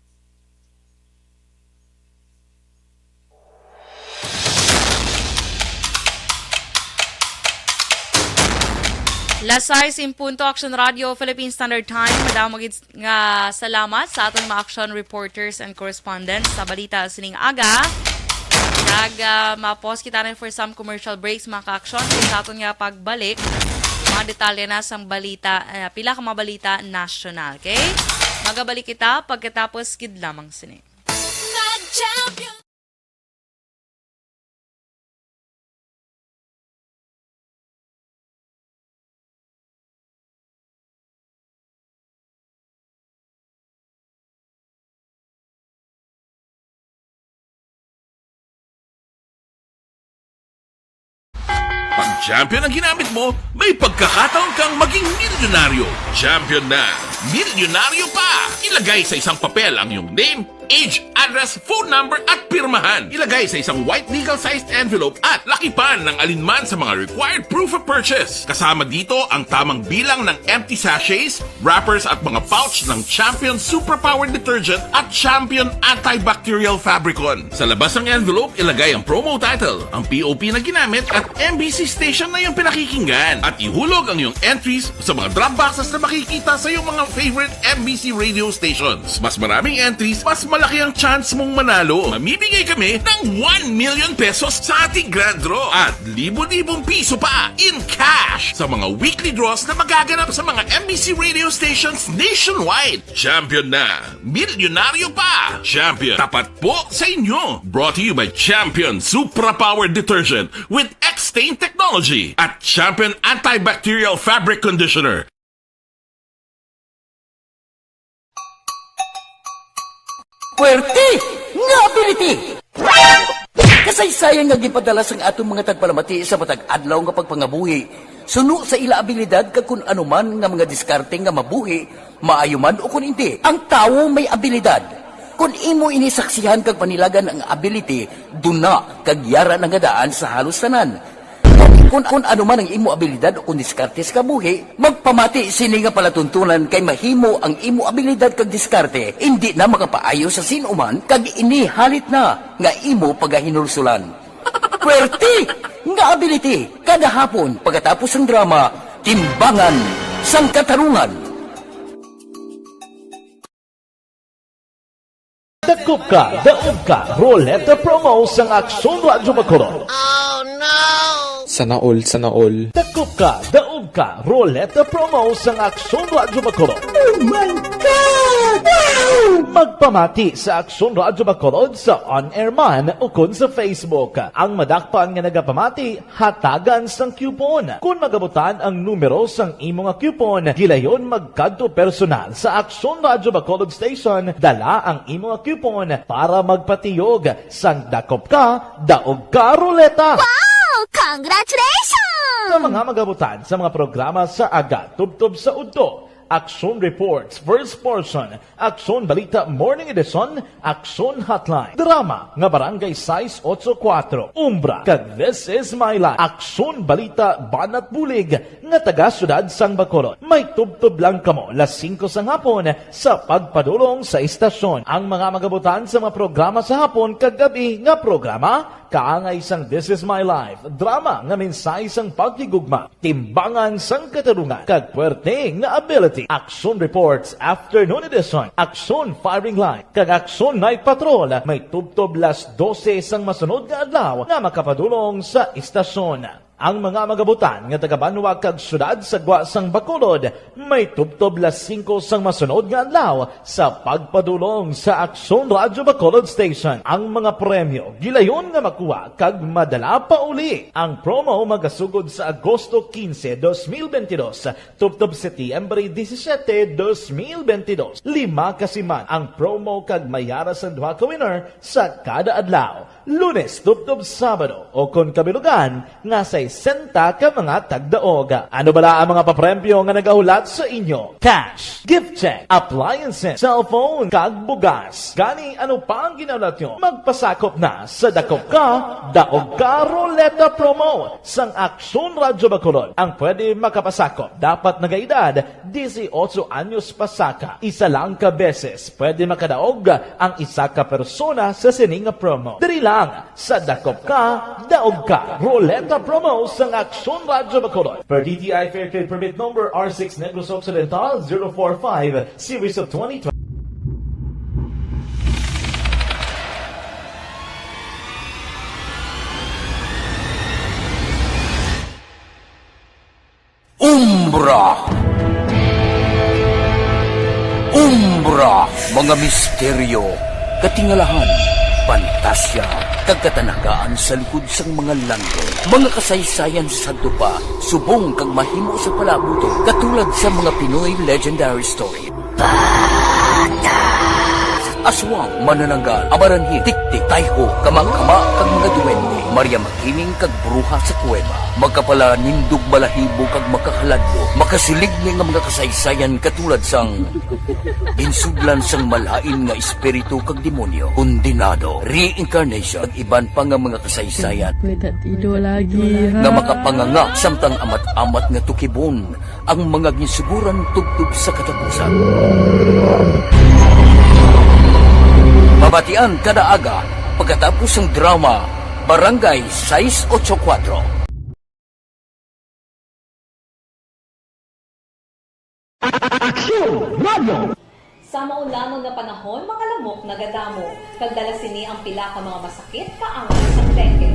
Las sais en punto, Action Radio, Philippine Standard Time. Madamo gid nga salamat sa aton mga action reporters and correspondents sa balita sining aga. Nag, ah, ma-pause kita na for some commercial breaks, mga ka-action. Kay sa aton nga pagbalik, mga detalye na sang balita, ah, pila ka mga balita nasyonal, okay? Magabalik kita pagkatapos gid lamang sini. Mag-champion. Pag champion ang ginamit mo, may pagkakataon kang maging milyonaryo. Champion na, milyonaryo pa! Ilagay sa isang papel ang iyong name, Age, address, phone number at pirmahan. Ilagay sa isang white legal-sized envelope at lakipan ng alinman sa mga required proof of purchase. Kasama dito ang tamang bilang ng empty sachets, wrappers at mga pouch ng Champion Superpower Detergent at Champion Antibacterial Fabricon. Sa labas ng envelope, ilagay ang promo title, ang P O P na ginamit at M B C station na iyong pinakikinggan. At ihulog ang iyong entries sa mga drop boxes na makikita sa iyong mga favorite M B C radio stations. Mas maraming entries, mas malaki ang chance mong manalo. Mamimigay kami ng one million pesos sa ating grand draw at libo-libong piso pa in cash sa mga weekly draws na magaganap sa mga M B C radio stations nationwide. Champion na! Milyonaryo pa! Champion, tapat po sa inyo! Brought to you by Champion Supra Power Detergent with X-Stain Technology at Champion Antibacterial Fabric Conditioner. Puwerte nga ability! Kasaysayan nga gipadala sang aton mga tagpalamati sa matag adlaw nga pagpangabuhi, suno sa ila abilidad kag kun ano man nga mga diskarte nga mabuhi, maayo man o kun indi. Ang tawo may abilidad. Kun imo ini saksihan kag panilagan ang ability, duna kag yara na nga daan sa halos tanan. Kun, kun ano man ang imo abilidad o kun diskarte sa kabuhi, magpamati sini nga palatuntunan kay mahimo ang imo abilidad kag diskarte indi na makapaayo sa sin-o man kag ini halit na nga imo pagahinulsulan. Puwerte nga ability kada hapon pagkatapos sang drama, Timbangan sang Katarungan. Dakop ka, daog ka, Roleta Promo sang Aksyon Radyo Bacolod. Sana all, sana all. Dakop ka, daog ka, Roleta Promo sang Aksyon Radyo Bacolod. Oh my God! Wow! Magpamati sa Aksyon Radyo Bacolod sa on-air man ukon sa Facebook. Ang madakpan nga nagapamati, hatagan sang coupon. Kon magabutan ang numero sang imo nga coupon, gilayon magkadto personal sa Aksyon Radyo Bacolod Station, dala ang imo nga coupon para magpatiyog sang dakop ka, daog ka ruleta. Wow! Congratulations! Sa mga magabutan sa mga programa sa aga tubtob sa udto, Aksyon Reports, first portion, Aksyon Balita Morning Edition, Aksyon Hotline, drama nga Barangay sais otso kuwatro, Umbra, kag This Is My Life, Aksyon Balita Banat Bulig nga taga Siyudad sang Bacolod. May tubtob lang kamo las singko sang hapon sa pagpadulong sa istasyon. Ang mga magabutan sa mga programa sa hapon kag gab-i nga programa, kaangay sang This Is My Life, drama nga mensahe sang paghigugma, timbangan sang katarungan, kag puwerte nga ability. Aksyon Reports, Afternoon Edition, Aksyon Firing Line, kag Aksyon Night Patrol may tubtob las dose sang masunod nga adlaw nga makapadulong sa istasyon. Ang mga magabutan nga taga-banwa kag siyudad sa gwa sang Bacolod may tubtob las singko sang masunod nga adlaw sa pagpadulong sa Aksyon Radyo Bacolod Station. Ang mga premyo gilayon nga makuha kag madala pauli. Ang promo magasugod sa Agosto quince, dos mil veintidós, tubtob Setyembre disisiete, dos mil veintidós. Lima ka siman ang promo kag may yara sang duha ka winner sa kada adlaw, Lunes tubtob Sabado, o kon kabilugan nga sesenta ka mga tagdaog. Ano bala ang mga papremyo nga nagahulat sa inyo? Cash, gift check, appliances, cellphone, kag bugas. Gani, ano pa ang ginahulat nyo? Magpasakop na sa Dakop Ka, Daog Ka Ruleta Promo sang Aksyon Radyo Bacolod. Ang pwede makapasakop dapat nagaedad disiotso anyos pasaka. Isa lang ka beses pwede makadaog ang isa ka persona sa sini nga promo. Diri lang sa Dakop Ka, Daog Ka Ruleta Promo sang Aksyon Radyo Bacolod. Per D T I Fair Trade Permit Number R six Negros Occidental zero four five, Series of twenty twenty. Umbra. Umbra, mga misteryo, katingalahan, pantasya, kag katanagaan sa likod sang mga langit. Mga kasaysayan sa sadto pa, subong kag mahimo sa palabot, katulad sa mga Pinoy legendary story. Bata. Aswang, manananggal, amaranhi, tiktik, tayho, kamakama, kag mga duwende, Maria Makining kag bruha sa kuweba, makapalanindog balahibo kag makahaladlo, makasiligni nga mga kasaysayan katulad sang ginsudlan sang malain nga espiritu kag demonyo, kondenado, reincarnation, kag iban pa nga mga kasaysayan May tatido lagi, ha? Nga makapanganga samtang amat-amat nga tukibon ang mga ginsuguran tubtob sa katapusan. Mabatian kada aga pagkatapos sang drama Barangay sais ocho kuwatro. Aksyon! Radyo! Sa maulamon nga panahon, mga lamok nagadamo, kag dala sini ang pila ka mga masakit kaangay sang dengue.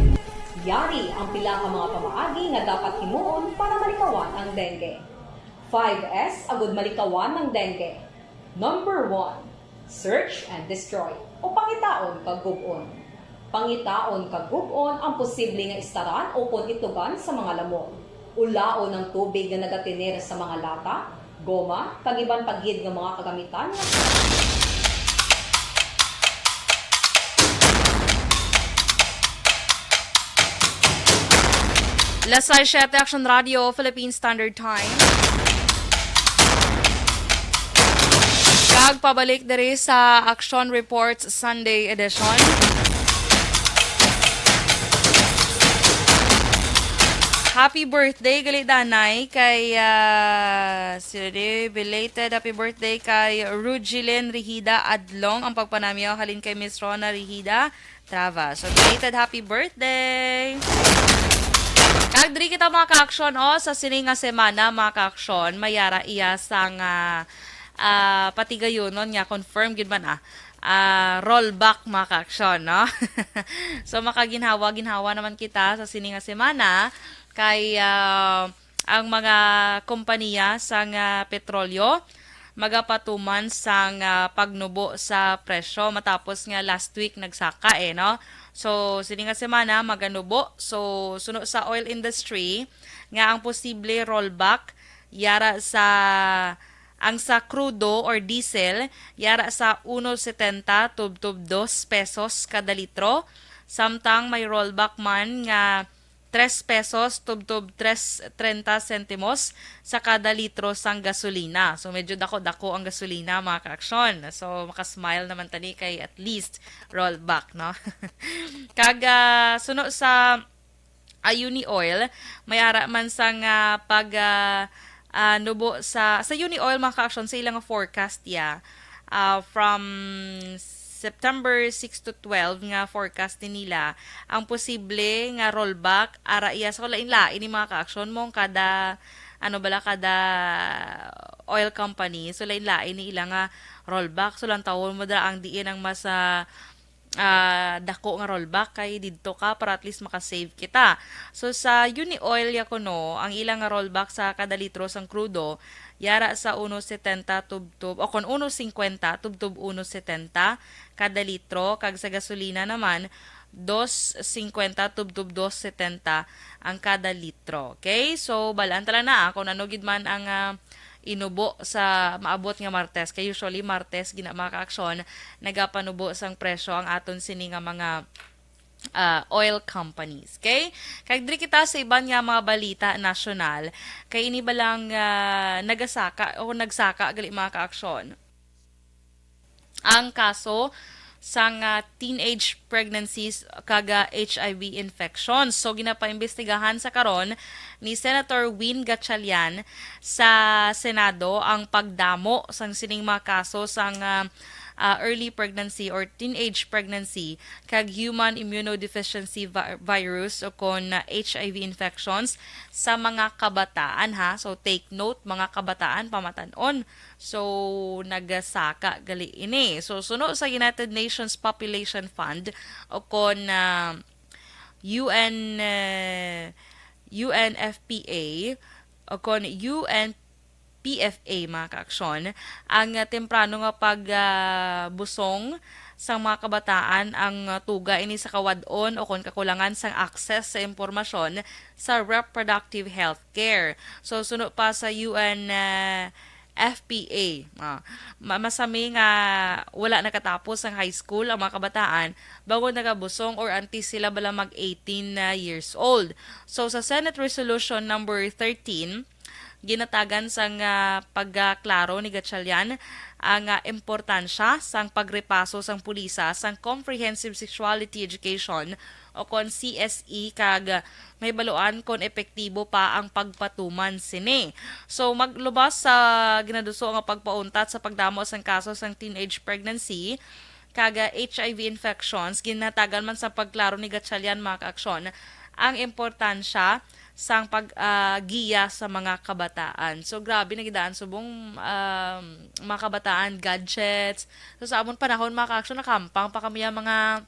Yari ang pila ka mga pamaagi nga dapat himuon para malikawan ang dengue. Five S agud malikawan ang dengue. Number one, search and destroy, o pangitaon kag gub-on. Pangitaon kag gub-on ang posible nga istaran ukon itugan sa mga lamok. Ulaon ang tubig nga nagatener sa mga lata, goma, kag iban pa gid nga mga kagamitan nga Las sais siete, Aksyon Radio, Philippine Standard Time. Kag pabalik diri sa Aksyon Reports Sunday Edition. Happy birthday, gali danay, kay, ah, sino di, belated happy birthday kay Rugilin Rihida Adlong, ang pagpanamyaw halin kay Miss Rona Rihida Trava. So, belated happy birthday! Kag diri kita, mga ka-aksyon, oh, sa sini nga semana, mga ka-aksyon, may ara iya sang, ah, ah, patigayunon nga confirm gid man, ah, ah, rollback, mga ka-aksyon, no? So, makaginhawa-ginhawa naman kita sa sini nga semana kay, ah, ang mga kompanya sang, ah, petrolyo magapatuman sang, ah, pagnubo sa presyo matapos nga last week nagsaka, eh, no? So, sini nga semana maganubo. So, suno sa oil industry nga ang posible rollback yara sa, ang sa krudo or diesel yara sa uno setenta tubtob dos pesos kada litro, samtang may rollback man nga tres pesos tubtob tres treinta sentimos sa kada litro sang gasolina. So, medyo dako-dako ang gasolina, mga ka-aksyon. So, makasmile naman tani kay at least rollback, no? Kag, ah, suno sa, ah, Uni Oil, may ara man sang, ah, pag, ah, ah, nubo sa, sa Uni Oil, mga ka-aksyon, sa ilang forecast, ya, ah, from September six to twelve nga forecast ni nila, ang posible nga rollback, ara iya sa lain-lain ni mga ka-aksyon mo, kada, ano bala, kada oil company. So, lain-lain ni ila nga rollback. So, lantawon mo dira ang diin ang mas, ah, ah, dako nga rollback kay didto ka para at least makasave kita. So, sa Uni Oil ya kuno, ang ila nga rollback sa kada litro sang krudo, yara sa uno setenta tubtob, o kon uno cincuenta tubtob uno setenta kada litro, kag sa gasolina naman, dos cincuenta tubtob dos setenta ang kada litro. Okay? So, balaan ta lang na, ah, kung ano gid man ang, ah, inubo sa maabot nga Martes. Kay usually, Martes, gina, mga ka-aksyon, nagapanubo sang presyo ang aton sini nga mga, ah, oil companies. Okay? Kag diri kita sa iban nga mga balita nasyonal. Kay ini ba lang, ah, nagasaka o nagsaka gali, mga ka-aksyon, ang kaso sang, ah, teenage pregnancies kag, ah, H I V infections. So, ginapaimbestigahan sa karon ni Senator Win Gatchalian sa Senado ang pagdamo sang sining mga kaso sang, ah, ah, early pregnancy or teenage pregnancy kag human immunodeficiency vi-, virus o kon, ah, H I V infections sa mga kabataan, ha. So, take note, mga kabataan, pamatan-on. So, nagasaka gali ini. So, suno sa United Nations Population Fund o kon, ah, U N, eh, U N F P A o kon U N P F A, mga kaaksyon, ang, ah, temprano nga pag, ah, busong sang mga kabataan ang, ah, tuga ini sa kawad-on o kon kakulangan sang access sa impormasyon sa reproductive health care. So, suno pa sa U N, ah, F P A. Ah, ma-, masami nga wala nakatapos ang high school ang mga kabataan bago nagabusong or antes sila bala mag eighteen na years old. So, sa Senate Resolution number thirteen, ginatagan sang, ah, pagkaklaro ni Gatchalian ang, ah, importansya sang pagrepaso sang pulisa sang comprehensive sexuality education o kon C S E kag mahibaluan kon epektibo pa ang pagpatuman sini. So, maglubas sa ginaduso nga pagpauntat sa pagdamo sang kaso sang teenage pregnancy kag H I V infections, ginatagan man sa pagklaro ni Gatchalian, mga kaaksyon, ang importansya sang pag, ah, giya sa mga kabataan. So, grabe na gidaan subong, um, mga kabataan, gadgets. So, sa amon panahon, mga kaaksyon, nakahampang pa kami ang mga,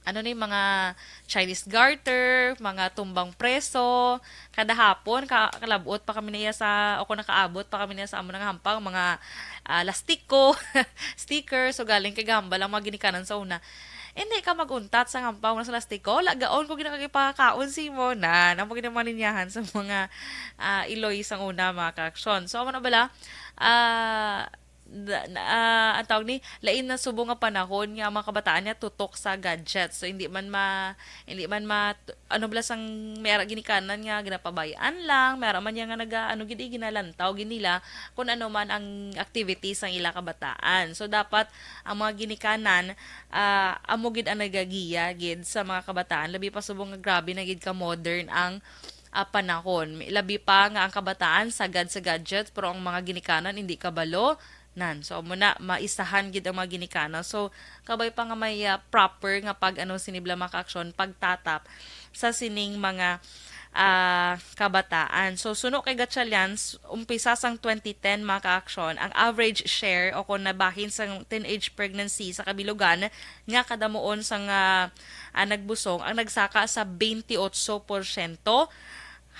ano ni, mga Chinese garter, mga tumbang preso. Kada hapon, ka-, kalabot pa kami niya sa, o kung nakaabot pa kami niya sa amon nga hampang, mga, ah, lastiko, sticker. So, galing kay gahambal ang mga ginikanan sa una. Hindi ka mag-untat sa hampang sa lastiko. Lagaon ko ginakagipakaon si mo na. Namo ginaman ninyahan sa mga, ah, iloy sang una, mga kaaksyon. So, amo na bala, ah, da-, na, ah, ang tawag ni, lain na subong nga panahon nga ang mga kabataan niya tutok sa gadget. So, hindi man ma-, hindi man ma-, ano bala sang may ara ginikanan nga ginapabay-an lang, may ara man niya nga naga, ano gid, eh, ginalantaw gid nila kung ano man ang activities sang ila kabataan. So, dapat ang mga ginikanan, ah, amo gid ang nagagiya gid sa mga kabataan. Labi pa subong nga grabe na gid ka modern ang, ah, panahon. Labi pa nga ang kabataan sagad sa gadget, pero ang mga ginikanan hindi kabalo. Nan. So, amo na, maisahan gid ang mga ginikanan. So, kabay pa nga may, ah, proper nga pag, ano, sini bala, mga kaaksyon, pagtatap sa sining mga, ah, kabataan. So, suno kay Gatchalian, s-, umpisa sang twenty ten, mga kaaksyon, ang average share o kung nabahin sang teenage pregnancy sa kabilugan nga kadamuon sang, ah, ah, nagbusong ang nagsaka sa twenty-eight porsyento.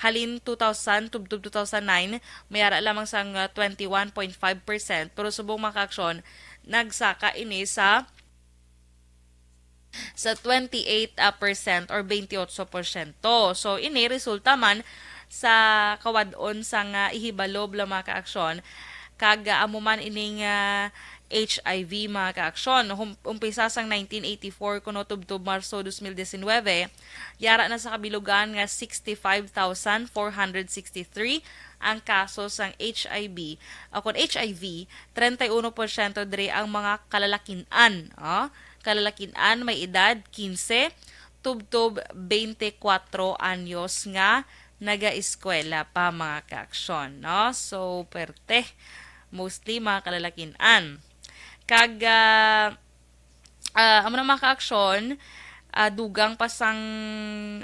Halin two thousand tubtob two thousand nine, may ara lamang sang, ah, twenty-one point five percent, pero subong, mga kaaksyon, nagsaka ini sa, sa twenty-eight, ah, percent or twenty-eight porsyento. So, ini resulta man sa kawad-on sang, ah, ihibalo bala, mga kaaksyon, kag, ah, amo man ining, ah, H I V, mga kaaksyon. Hum-, umpisa sang nineteen eighty-four kuno tubtob Marso dos mil diecinuebe, yara na sa kabilugan nga sixty-five thousand four hundred sixty-three ang kaso sang H I V, o kon H I V, treinta y uno porsyento diri ang mga kalalakin-an, oh, kalalakin-an may edad quince tubtob twenty-four anyos nga nagaeskwela pa, mga kaaksyon, no? So, perte, mostly mga kalalakin-an. Kag, ah, ah, amo na, mga kaaksyon, ah, dugang pa sang,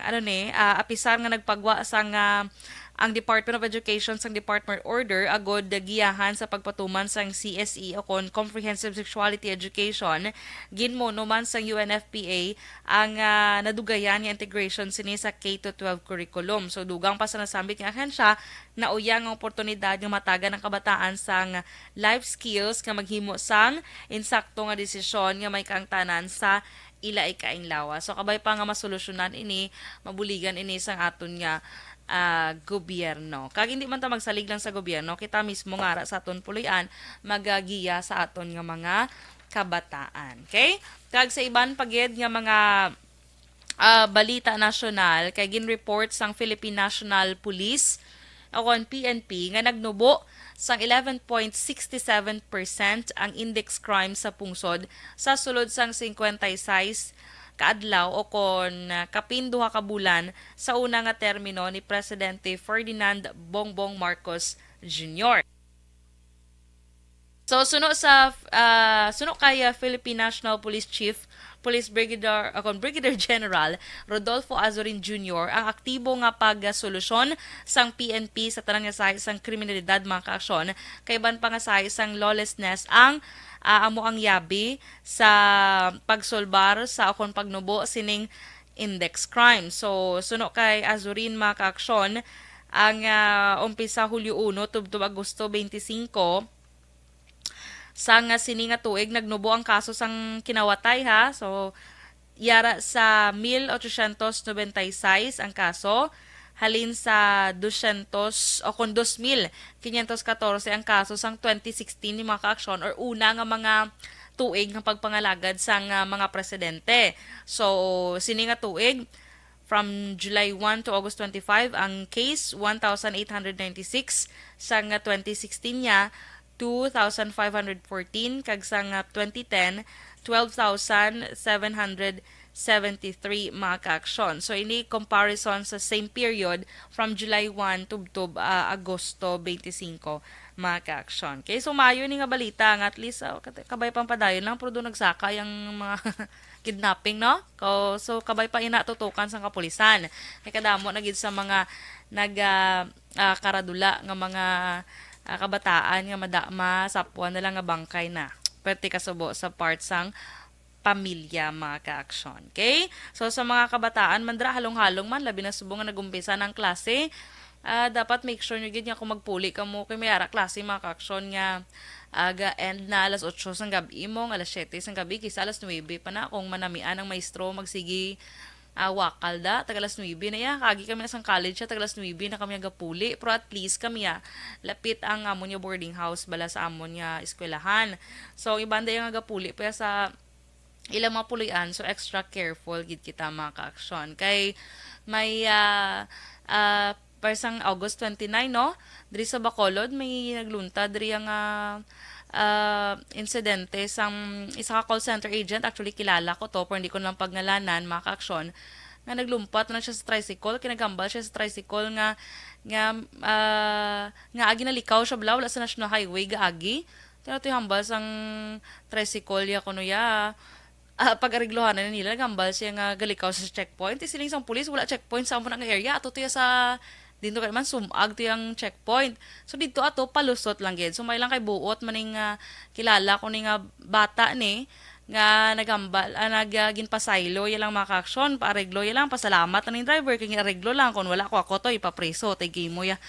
ano ni, ah, apisar nga nagpagwa sang, ah, ang Department of Education sang department order agod giyahan sa pagpatuman sang C S E o kon Comprehensive Sexuality Education, ginmono man sang U N F P A ang, ah, nadugayan nga integration sini sa K to twelve curriculum. So, dugang pa sa nasambit nga ahensya, nauyang ang oportunidad nga matagan ang kabataan sang life skills nga maghimo sang insakto nga desisyon nga may kaangtanan sa ila ikainlawa. So, kabay pa nga masolusyonan ini, mabuligan ini sang aton nga, ah, gobyerno. Kag hindi man ta magsalig lang sa gobyerno, kita mismo nga ara sa aton puloy-an magagiya sa aton nga mga kabataan. Okay? Kag sa iban pa gid nga mga, ah, balita nasyonal, kay gin-report sang Philippine National Police o kon P N P nga nagnubo sang eleven point six seven percent ang index crime sa pungsod sa sulod sang singkwenta y sais ka adlaw o kon, ah, kapin duha ka bulan sa una nga termino ni Presidente Ferdinand Bongbong Marcos Junior. So, suno sa, ah, suno kay, ah, Philippine National Police Chief, Police Brigadier, ah, kon Brigadier General Rodolfo Azurin Junior ang aktibo nga pagsolusyon sang P N P sa tanan nga sahi sang kriminalidad, mga kaaksyon. Kay iban pa nga sahi sang lawlessness ang, ah, amo ang yabi sa pagsulbar sa o kon pagnubo sining index crime. So, suno kay Azurin, mga kaaksyon, ang, ah, umpisa Hulyo uno tubtob Agosto twenty-five, sang, ah, sini nga tuig, nagnubo ang kaso sang kinawatay, ha. So, yara sa mil ochocientos noventa y seis ang kaso, Halin sa dosyentos o kon dos mil quinientos catorce ang kaso sang twenty sixteen ni mga kaaksyon or una nga mga tuig nga pagpangalagad sang ah, mga presidente. So, sini nga tuig, from July one to August twenty-five, ang case, one thousand eight hundred ninety-six, sang twenty sixteen niya, two thousand five hundred fourteen, kag sang twenty ten, twelve thousand seven hundred seventy-three mga kaaksyon. So, ini comparison sa same period from July one tubtob ah, Agosto twenty-five mga kaaksyon. Okay, so maayo ni nga balita nga at least ah, kat- kabay pang padayon lang pero doon nagsaka yung mga kidnapping, no? Ko, so kabay pa ina tutukan sang kapulisan. Kay kadamo na gid sa mga nag ah, ah, karadula nga mga ah, kabataan nga madama sapwan na lang nga bangkay na. Perte kasubo sa part sang pamilya, mga kaaksyon. Okay? So, sa mga kabataan man dira, halong-halong man, labi na subong nga nag-umpisa na ang klase, ah, dapat make sure nyo gid nga kung magpuli kamo kay may ara klase, mga kaaksyon, nga aga end na alas otso sang gabi mo, alas siyete sang gabi, kisa alas nuwebe pa na kung manamian ang maestro magsigi ah, wakal da, tag alas nuwebe na ya. Kagi kami sang college siya, tag alas nuwebe na kami nagapuli. Pero at least kami ya, lapit ang amo niya boarding house bala sa amo niya eskwelahan. So, ang iban da yung nagapuli pa ya sa ilang mga pulian, so extra careful gid kita, mga kaaksyon. Kay may ah, ah, pa sang August twenty-nine, no? Diri sa Bacolod, may naglunta diri ang ah, ah, insidente sang isa ka call center agent. Actually, kilala ko to, pero hindi ko na lang pagngalanan, mga kaaksyon, nga naglumpat na siya sa tricycle. Kinagambal siya sa tricycle nga nga ah, nga agi nalikaw siya bala, wala sa National Highway gaagi. Tino to hambal sang tricycle ya kuno ya ah, pag-ariglohanan na nila, nagambal siya nga galikaw sa checkpoint. Ti siling sang pulis, wala checkpoint sa amo na nga area. Ato to ya sa, dito kay man, sumag to yung checkpoint. So, dito ato, palusot lang gid. So, may lang kay buot maning ah, kilala ko ni nga bata ni, nga nagambal, ah, nag, ah, ginpasaylo, ya lang mga kaaksyon, paareglo, ya lang, pasalamat na ning driver, kay areglo lang, kung wala ko, ako to, ipapreso, tay gimo ya.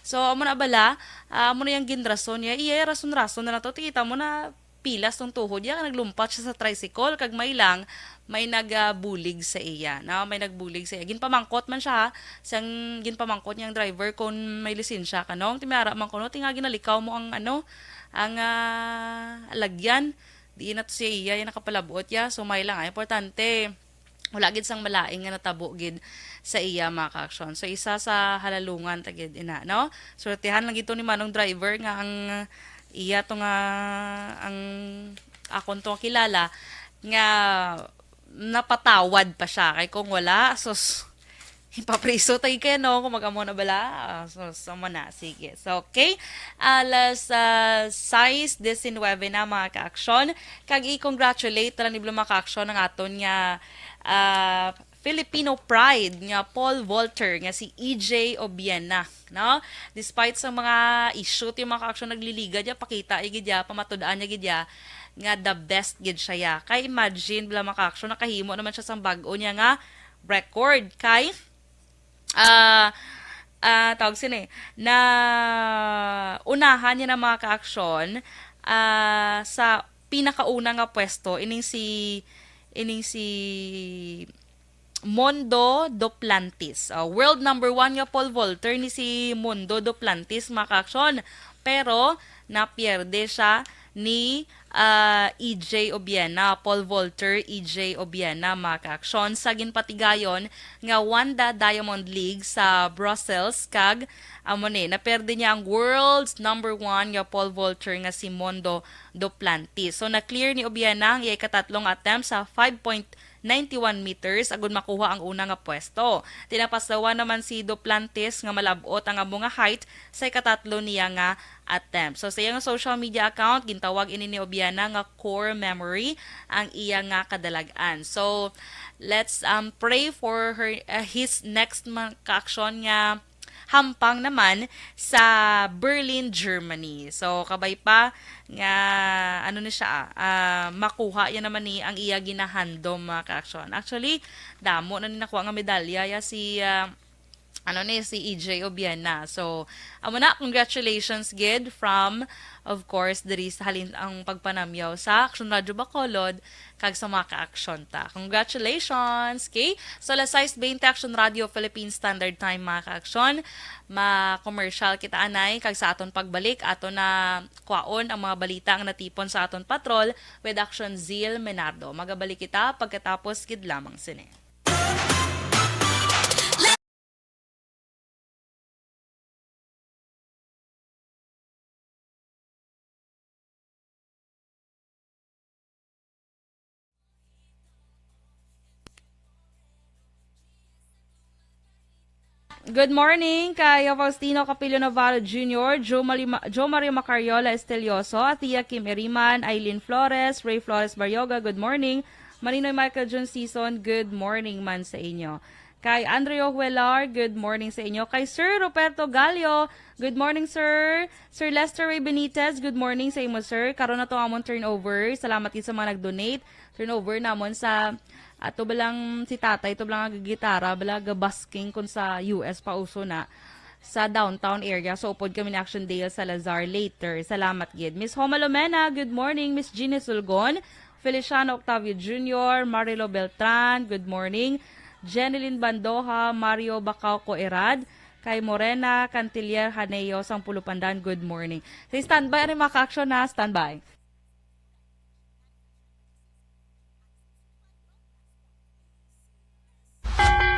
So, amo na bala, ah, amo na yung ginrason niya, iya, rason-rason na na to, kita mo na, pilas tong tuhod niya, naglumpat siya sa tricycle, kag may lang, may nagabulig sa iya, no? May nagbulig sa iya. Ginpamangkot man siya, ha? Sang ginpamangkot niya ang driver kung may lisensya ka, no? Ti may ara man kuno, ti nga ginalikaw mo ang, ano, ang ah, lagyan. Di na to siya iya, yung nakapalabot ya. So, may lang, ah, importante. Wala gid sang malain nga natabo gid sa iya, mga kaaksyon. So, isa sa halalungan ta gid ina, no? Swertihan lang gid to ni Manong driver nga ang iya to nga, ang akon to nga kilala nga napatawad pa siya. Kay kung wala, sus, ipapriso tayo kayo, no? Kung mag-amo na bala. Ah, sus, amo na. Sige. So, okay. Alas ah, sais diecinuebe na, mga kaaksyon. Kag i-congratulate na lang ni Blue, mga kaaksyon, ang aton nga ah, Filipino pride nga pole vaulter nga si E J Obiena, no? Despite sa mga issue ti mga kaaksyon nagliligad niya, pakita iya gid ya, pamatud-an niya gid ya nga the best gid siya ya. Kay imagine, bala, mga kaaksyon, nakahimo naman siya sang bag-o niya nga record kay ah ah, tawag sini, na unahan niya na, mga kaaksyon, ah, sa pinakauna nga pwesto ining si ining si Mondo Duplantis. Ah, world number one nga pole vaulter ni si Mondo Duplantis, mga kaaksyon. Pero napierde siya ni ah, E J Obiena, pole vaulter E J Obiena, mga kaaksyon, sa ginpatigayon nga Wanda Diamond League sa Brussels, kag amo ni, naperde niya ang world's number one nga pole vaulter nga si Mondo Duplantis. So, na-clear ni Obiena ang iya ikatatlong attempt sa five point ninety-one meters agud makuha ang una nga pwesto. Tinapasawan naman si Duplantis nga malab-ot ang amo nga height sa ikatatlo niya nga attempt. So, sa iyang social media account, gintawag ini ni Obiana nga core memory ang iya nga kadalag-an. So, let's, um, pray for her, uh, his next, mga kaaksyon nga hampang naman sa Berlin, Germany. So, kabay pa nga, ano ni siya, ah, makuha yan naman ni ang iya ginahandom, mga kaaksyon. Actually, damo na ni nakuha nga medalya ya si, ah, Ano ni si E J Obiena. So, amo na, congratulations gid from, of course, diri sa halin ang pagpanamyaw sa Aksyon Radyo Bacolod kag sa mga ka-aksyon ta. Congratulations, okay? So, alas sais bente Aksyon Radyo Philippine Standard Time, mga ka-aksyon. Ma-commercial kita anay, kag sa aton pagbalik, ato na kwaon ang mga balita nga natipon sa aton patrol with Aksyon Zil Menardo. Magabalik kita pagkatapos gid lamang sini. Good morning kay Faustino Capillo Navarro Junior, Joe Mali-, Joe Mario Macariola Estelioso, Atia Kim Eriman, Aileen Flores, Ray Flores Baryoga, good morning. Maninoy Michael Jun Season, good morning man sa inyo. Kay Andrew Huelar, good morning sa inyo. Kay Sir Roberto Gallo, good morning, sir. Sir Lester Ray Benitez, good morning sa imo, sir. Karon na to amon turnover. Salamat gid sa mga nag-donate. Turnover namon sa ato ba lang si tatay, ito ba lang ang gitara, bala gabasking kun sa U S pa uso na sa downtown area. So, upod kami ni Action Dale Salazar later. Salamat gid. Miss Homa Lomena, good morning. Miss Jeannie Sulgon, Feliciano Octavio Junior, Marilo Beltran, good morning. Jeneline Bandoja, Mario Bacauco Erad, kay Morena Cantilier Haneo, sang Pulupandan, good morning. Say standby, ano yung mga ka-action na? Standby.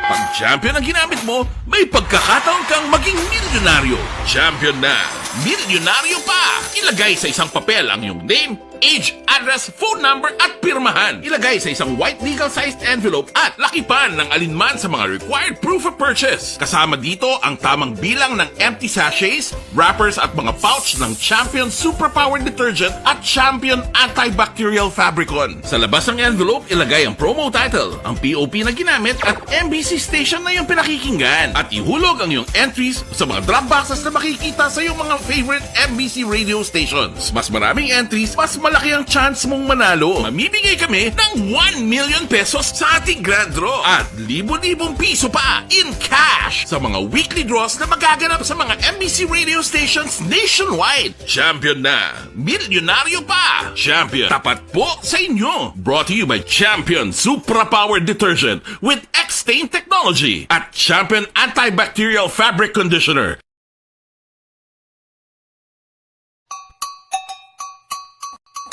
Pag champion ang ginamit mo, may pagkakataon kang maging milyonaryo. Champion na, milyonaryo pa! Ilagay sa isang papel ang iyong name, age, address, phone number, at pirmahan. Ilagay sa isang white legal-sized envelope at lakipan ng alinman sa mga required proof of purchase. Kasama dito ang tamang bilang ng empty sachets, wrappers, at mga pouch ng Champion Superpower Detergent at Champion Antibacterial Fabricon. Sa labas ng envelope, ilagay ang promo title, ang P O P na ginamit, at M B C station na iyong pinakikinggan. At ihulog ang iyong entries sa mga drop boxes na makikita sa iyong mga favorite M B C radio stations. Mas maraming entries, mas malaki ang chance mong manalo. Mamimigay kami ng one million pesos sa ating grand draw at libo-libong piso pa in cash sa mga weekly draws na magaganap sa mga M B C radio stations nationwide. Champion na! Milyonaryo pa! Champion, tapat po sa inyo! Brought to you by Champion Supra Power Detergent with X-Stain Technology at Champion Antibacterial Fabric Conditioner.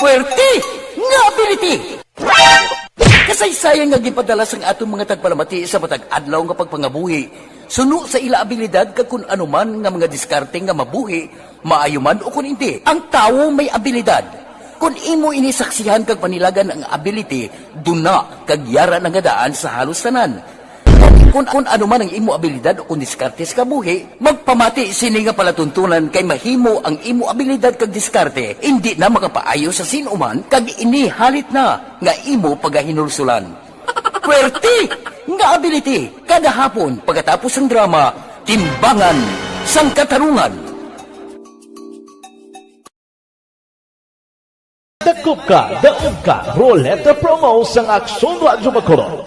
Puwerte nga ability! Kasaysayan nga ginpadala sang aton mga tagpalamati sa matag adlaw nga pagpangabuhi, suno sa ila abilidad kag kun ano man nga mga diskarte nga mabuhi, maayo man o kun indi. Ang tawo may abilidad. Kun imo ini saksihan kag panilagan ang ability, duna kag yara na nga daan sa halos tanan. Kun, kun ano man ang imo abilidad o kun diskarte sa kabuhi, magpamati sini nga palatuntunan kay mahimo ang imo abilidad kag diskarte indi na makapaayo sa sin-o man kag ini halit na nga imo pagahinulsulan. Puwerte nga ability! Kada hapon, pagkatapos sang drama, Timbangan sang Katarungan. Dakop ka, daog ka, Roleta Promo sang Aksyon Radyo Bacolod.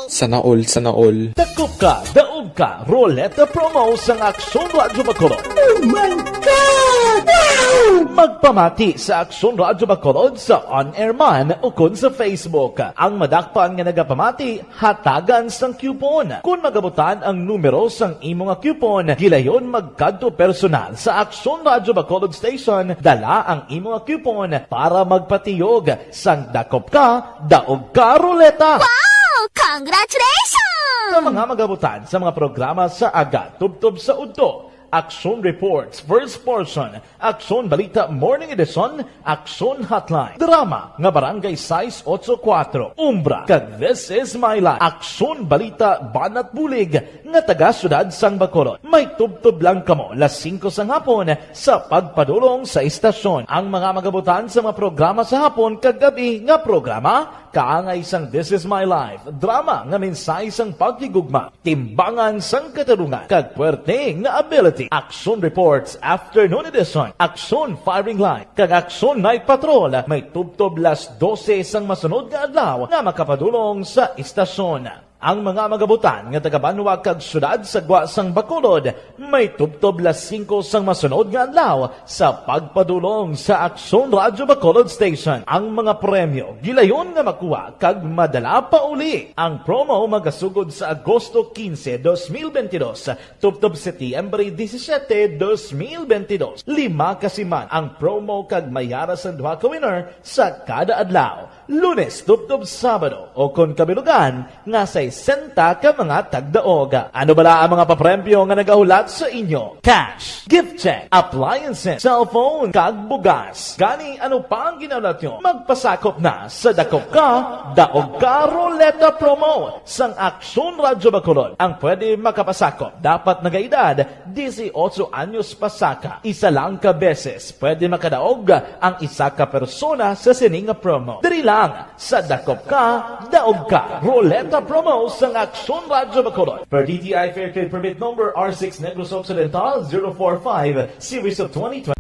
Sana all, sana all. Dakop ka, daog ka, Roleta Promo sang Aksyon Radyo Bacolod. Oh my God! Wow! Magpamati sa Aksyon Radyo Bacolod sa on-air man ukon sa Facebook. Ang madakpan nga nagapamati, hatagan sang coupon. Kon magabutan ang numero sang imo nga coupon, gilayon magkadto personal sa Aksyon Radyo Bacolod Station, dala ang imo nga coupon para magpatiyog sang dakop ka, daog ka, Roleta! Wow! Congratulations! Sa mga magabutan sa mga programa sa aga tubtob sa udto, Aksyon Reports, first portion, Aksyon Balita Morning Edition, Aksyon Hotline, drama nga Barangay sais otso kuwatro, Umbra, kag This Is My Life, Aksyon Balita Banat Bulig nga taga Siyudad sang Bacolod. May tubtob lang kamo las singko sang hapon sa pagpadulong sa istasyon. Ang mga magabutan sa mga programa sa hapon kag gab-i nga programa, kaangay sang This Is My Life, drama nga mensahe sang paghigugma, Timbangan sang Katarungan, kag Puwerte nga Ability. Aksyon Reports, Afternoon Edition, Aksyon Firing Line, kag Aksyon Night Patrol may tubtob las dose sang masunod nga adlaw nga makapadulong sa istasyon. Ang mga magabutan nga taga-banwa kag syudad sa gwa sang Bacolod may tubtob las singko sang masunod nga adlaw sa pagpadulong sa Aksyon Radyo Bacolod Station. Ang mga premyo gilayon nga makuha kag madala pa uli. Ang promo magasugod sa Agosto quince, dos mil veintidós, tubtob Setyembre disisiete, dos mil veintidós. Lima ka siman ang promo kag may ara sang duha ka winner sa kada adlaw, Lunes tubtob Sabado, o kon kabilugan nga sesenta ka mga tagdaog. Ano bala ang mga papremyo nga nagahulat sa inyo? Cash, gift check, appliances, cellphone, kag bugas. Gani, ano pa ang ginahulat nyo? Magpasakop na sa Dakop Ka, Daog Ka Roleta Promo sang Aksyon Radyo Bacolod. Ang pwede makapasakop dapat nagaedad dieciocho anyos pasaka. Isa lang ka beses pwede makadaog ang isa ka persona sa sini nga promo. Diri lang sa Dakop Ka, Daog Ka Roleta Promo sang Aksyon Radyo Bacolod. Per D T I Fair Trade Permit Number R six Negros Occidental zero four five, Series of twenty twenty.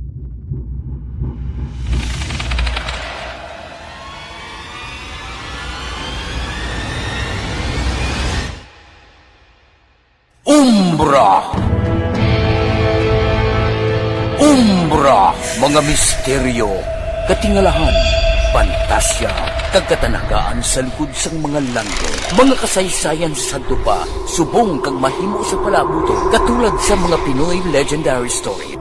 Umbra. Umbra, mga misteryo, katingalahan, pantasya, kag katanagaan sa likod sang mga langgo. Mga kasaysayan sa sadto pa, subong kag mahimo sa palaabuton, katulad sa mga Pinoy legendary story.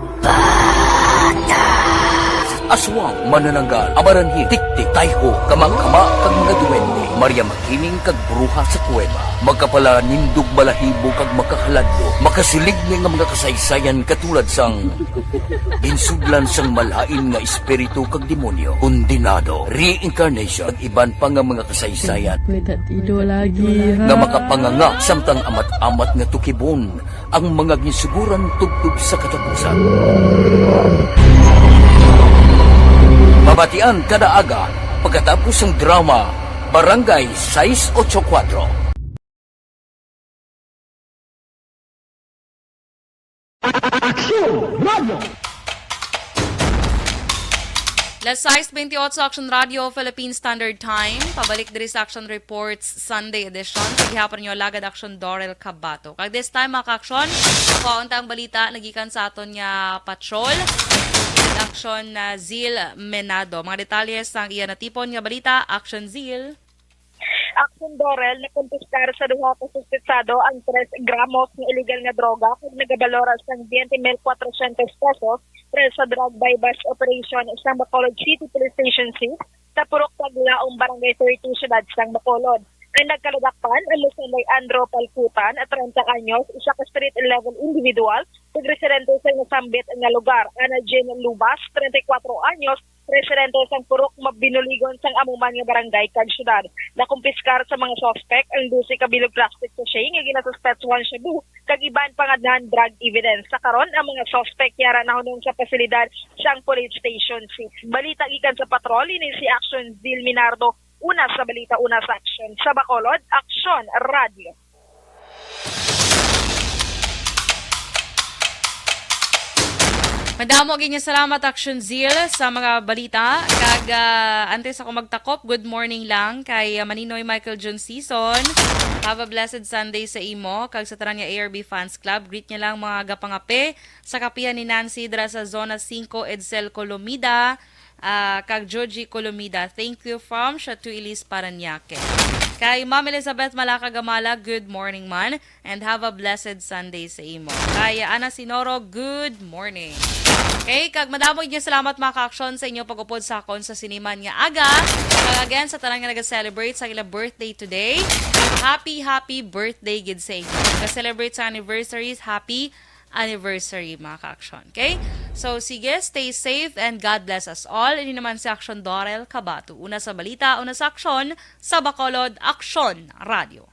Aswang, manananggal, amaranhil, tiktik, tayho, kamakama, kag mga duwende, Maria Makiling, kag bruha sa kuweba. Makapalanindog balahibo kag makahaladlo, makasiligni nga mga kasaysayan katulad sang ginsudlan sang malain nga espiritu kag demonyo, kondenado, reincarnation, kag iban pa nga mga kasaysayan May tatido lagi, ha? nga makapanganga samtang amat-amat nga tukibon ang mga ginsuguran tubtob sa katapusan. Mabatian kada aga pagkatapos sang drama Barangay sais ocho kuwatro. Aksyon Radio! Las sais bentiocho, Aksyon Radio, Philippine Standard Time. Pabalik diri sa Aksyon Reports Sunday Edition. Sa gihapon ninyo, alagad Aksyon Dorel Cabato. Kag this time, mga ka-aksyon, kuhaon ta ang balita nagikan sa aton nga patrol, Aksyon, ah, Zil Menado. Mga detalye sang iya natipon nga balita, Aksyon Zil. Aksyon Dorel, nakumpiskar sa duha ka suspetsado ang tres gramos nga iligal nga droga kag nagabalor sang veinte mil cuatrocientos pesos, tres sa drug buy-bust operation sa Bacolod City Police Station six, sa Purok Taglaom, Barangay thirty, Siyudad sang Bacolod. Ang nagkaladakpan amo si Leandro Palcutan, treinta anyos, isa ka street level individual, kag residente sa nasambit nga lugar, Ana Jean Lubas, treinta y cuatro anyos, residente sang Purok Mabinuligon sang amo man nga barangay kag siyudad. Nakumpiskar sa mga suspek ang dose ka bilog plastic sachet nga ginasuspetsuhan shabu kag iban pa nga non-drug evidence. Sa karon, ang mga suspek yara nahunong sa pasilidad sang Police Station six. Balita gikan sa patrol, ini si Action Zil Minardo. Una sa balita, una sa aksyon. Sa Bacolod, Aksyon Radyo. Madamo gid nga salamat, Action Zeal, sa mga balita. Kag, ah, antes ako magtakop, good morning lang kay, ah, Maninoy Michael Jun Season. Have a blessed Sunday sa imo. Kag sa tanan nga A R B Fans Club, greet niya lang mga gapangape sa kapihan ni Nancy dira sa Zona Cinco, Edsel Colomida, ah, kag Joji Colomida. Thank you from Shatu Ilis, Parañaque. Kay Ma'am Elizabeth Malaca Gamala, good morning man, and have a blessed Sunday sa imo. Kay Ana Sinoro, good morning. Okay, kag madamo gid nga salamat, mga ka-aksyon, sa inyo pag-upod sa akon sa sini man nga aga. Kag again, sa tanan nga nag-celebrate sa ilang birthday today, happy, happy birthday gid sa inyo. Nag-celebrate sa anniversaries, happy anniversary, mga ka-aksyon. Okay? So, sige, stay safe and God bless us all. Ini naman si Aksyon Dorel Cabato. Una sa balita, una sa aksyon, sa Bacolod Aksyon Radio.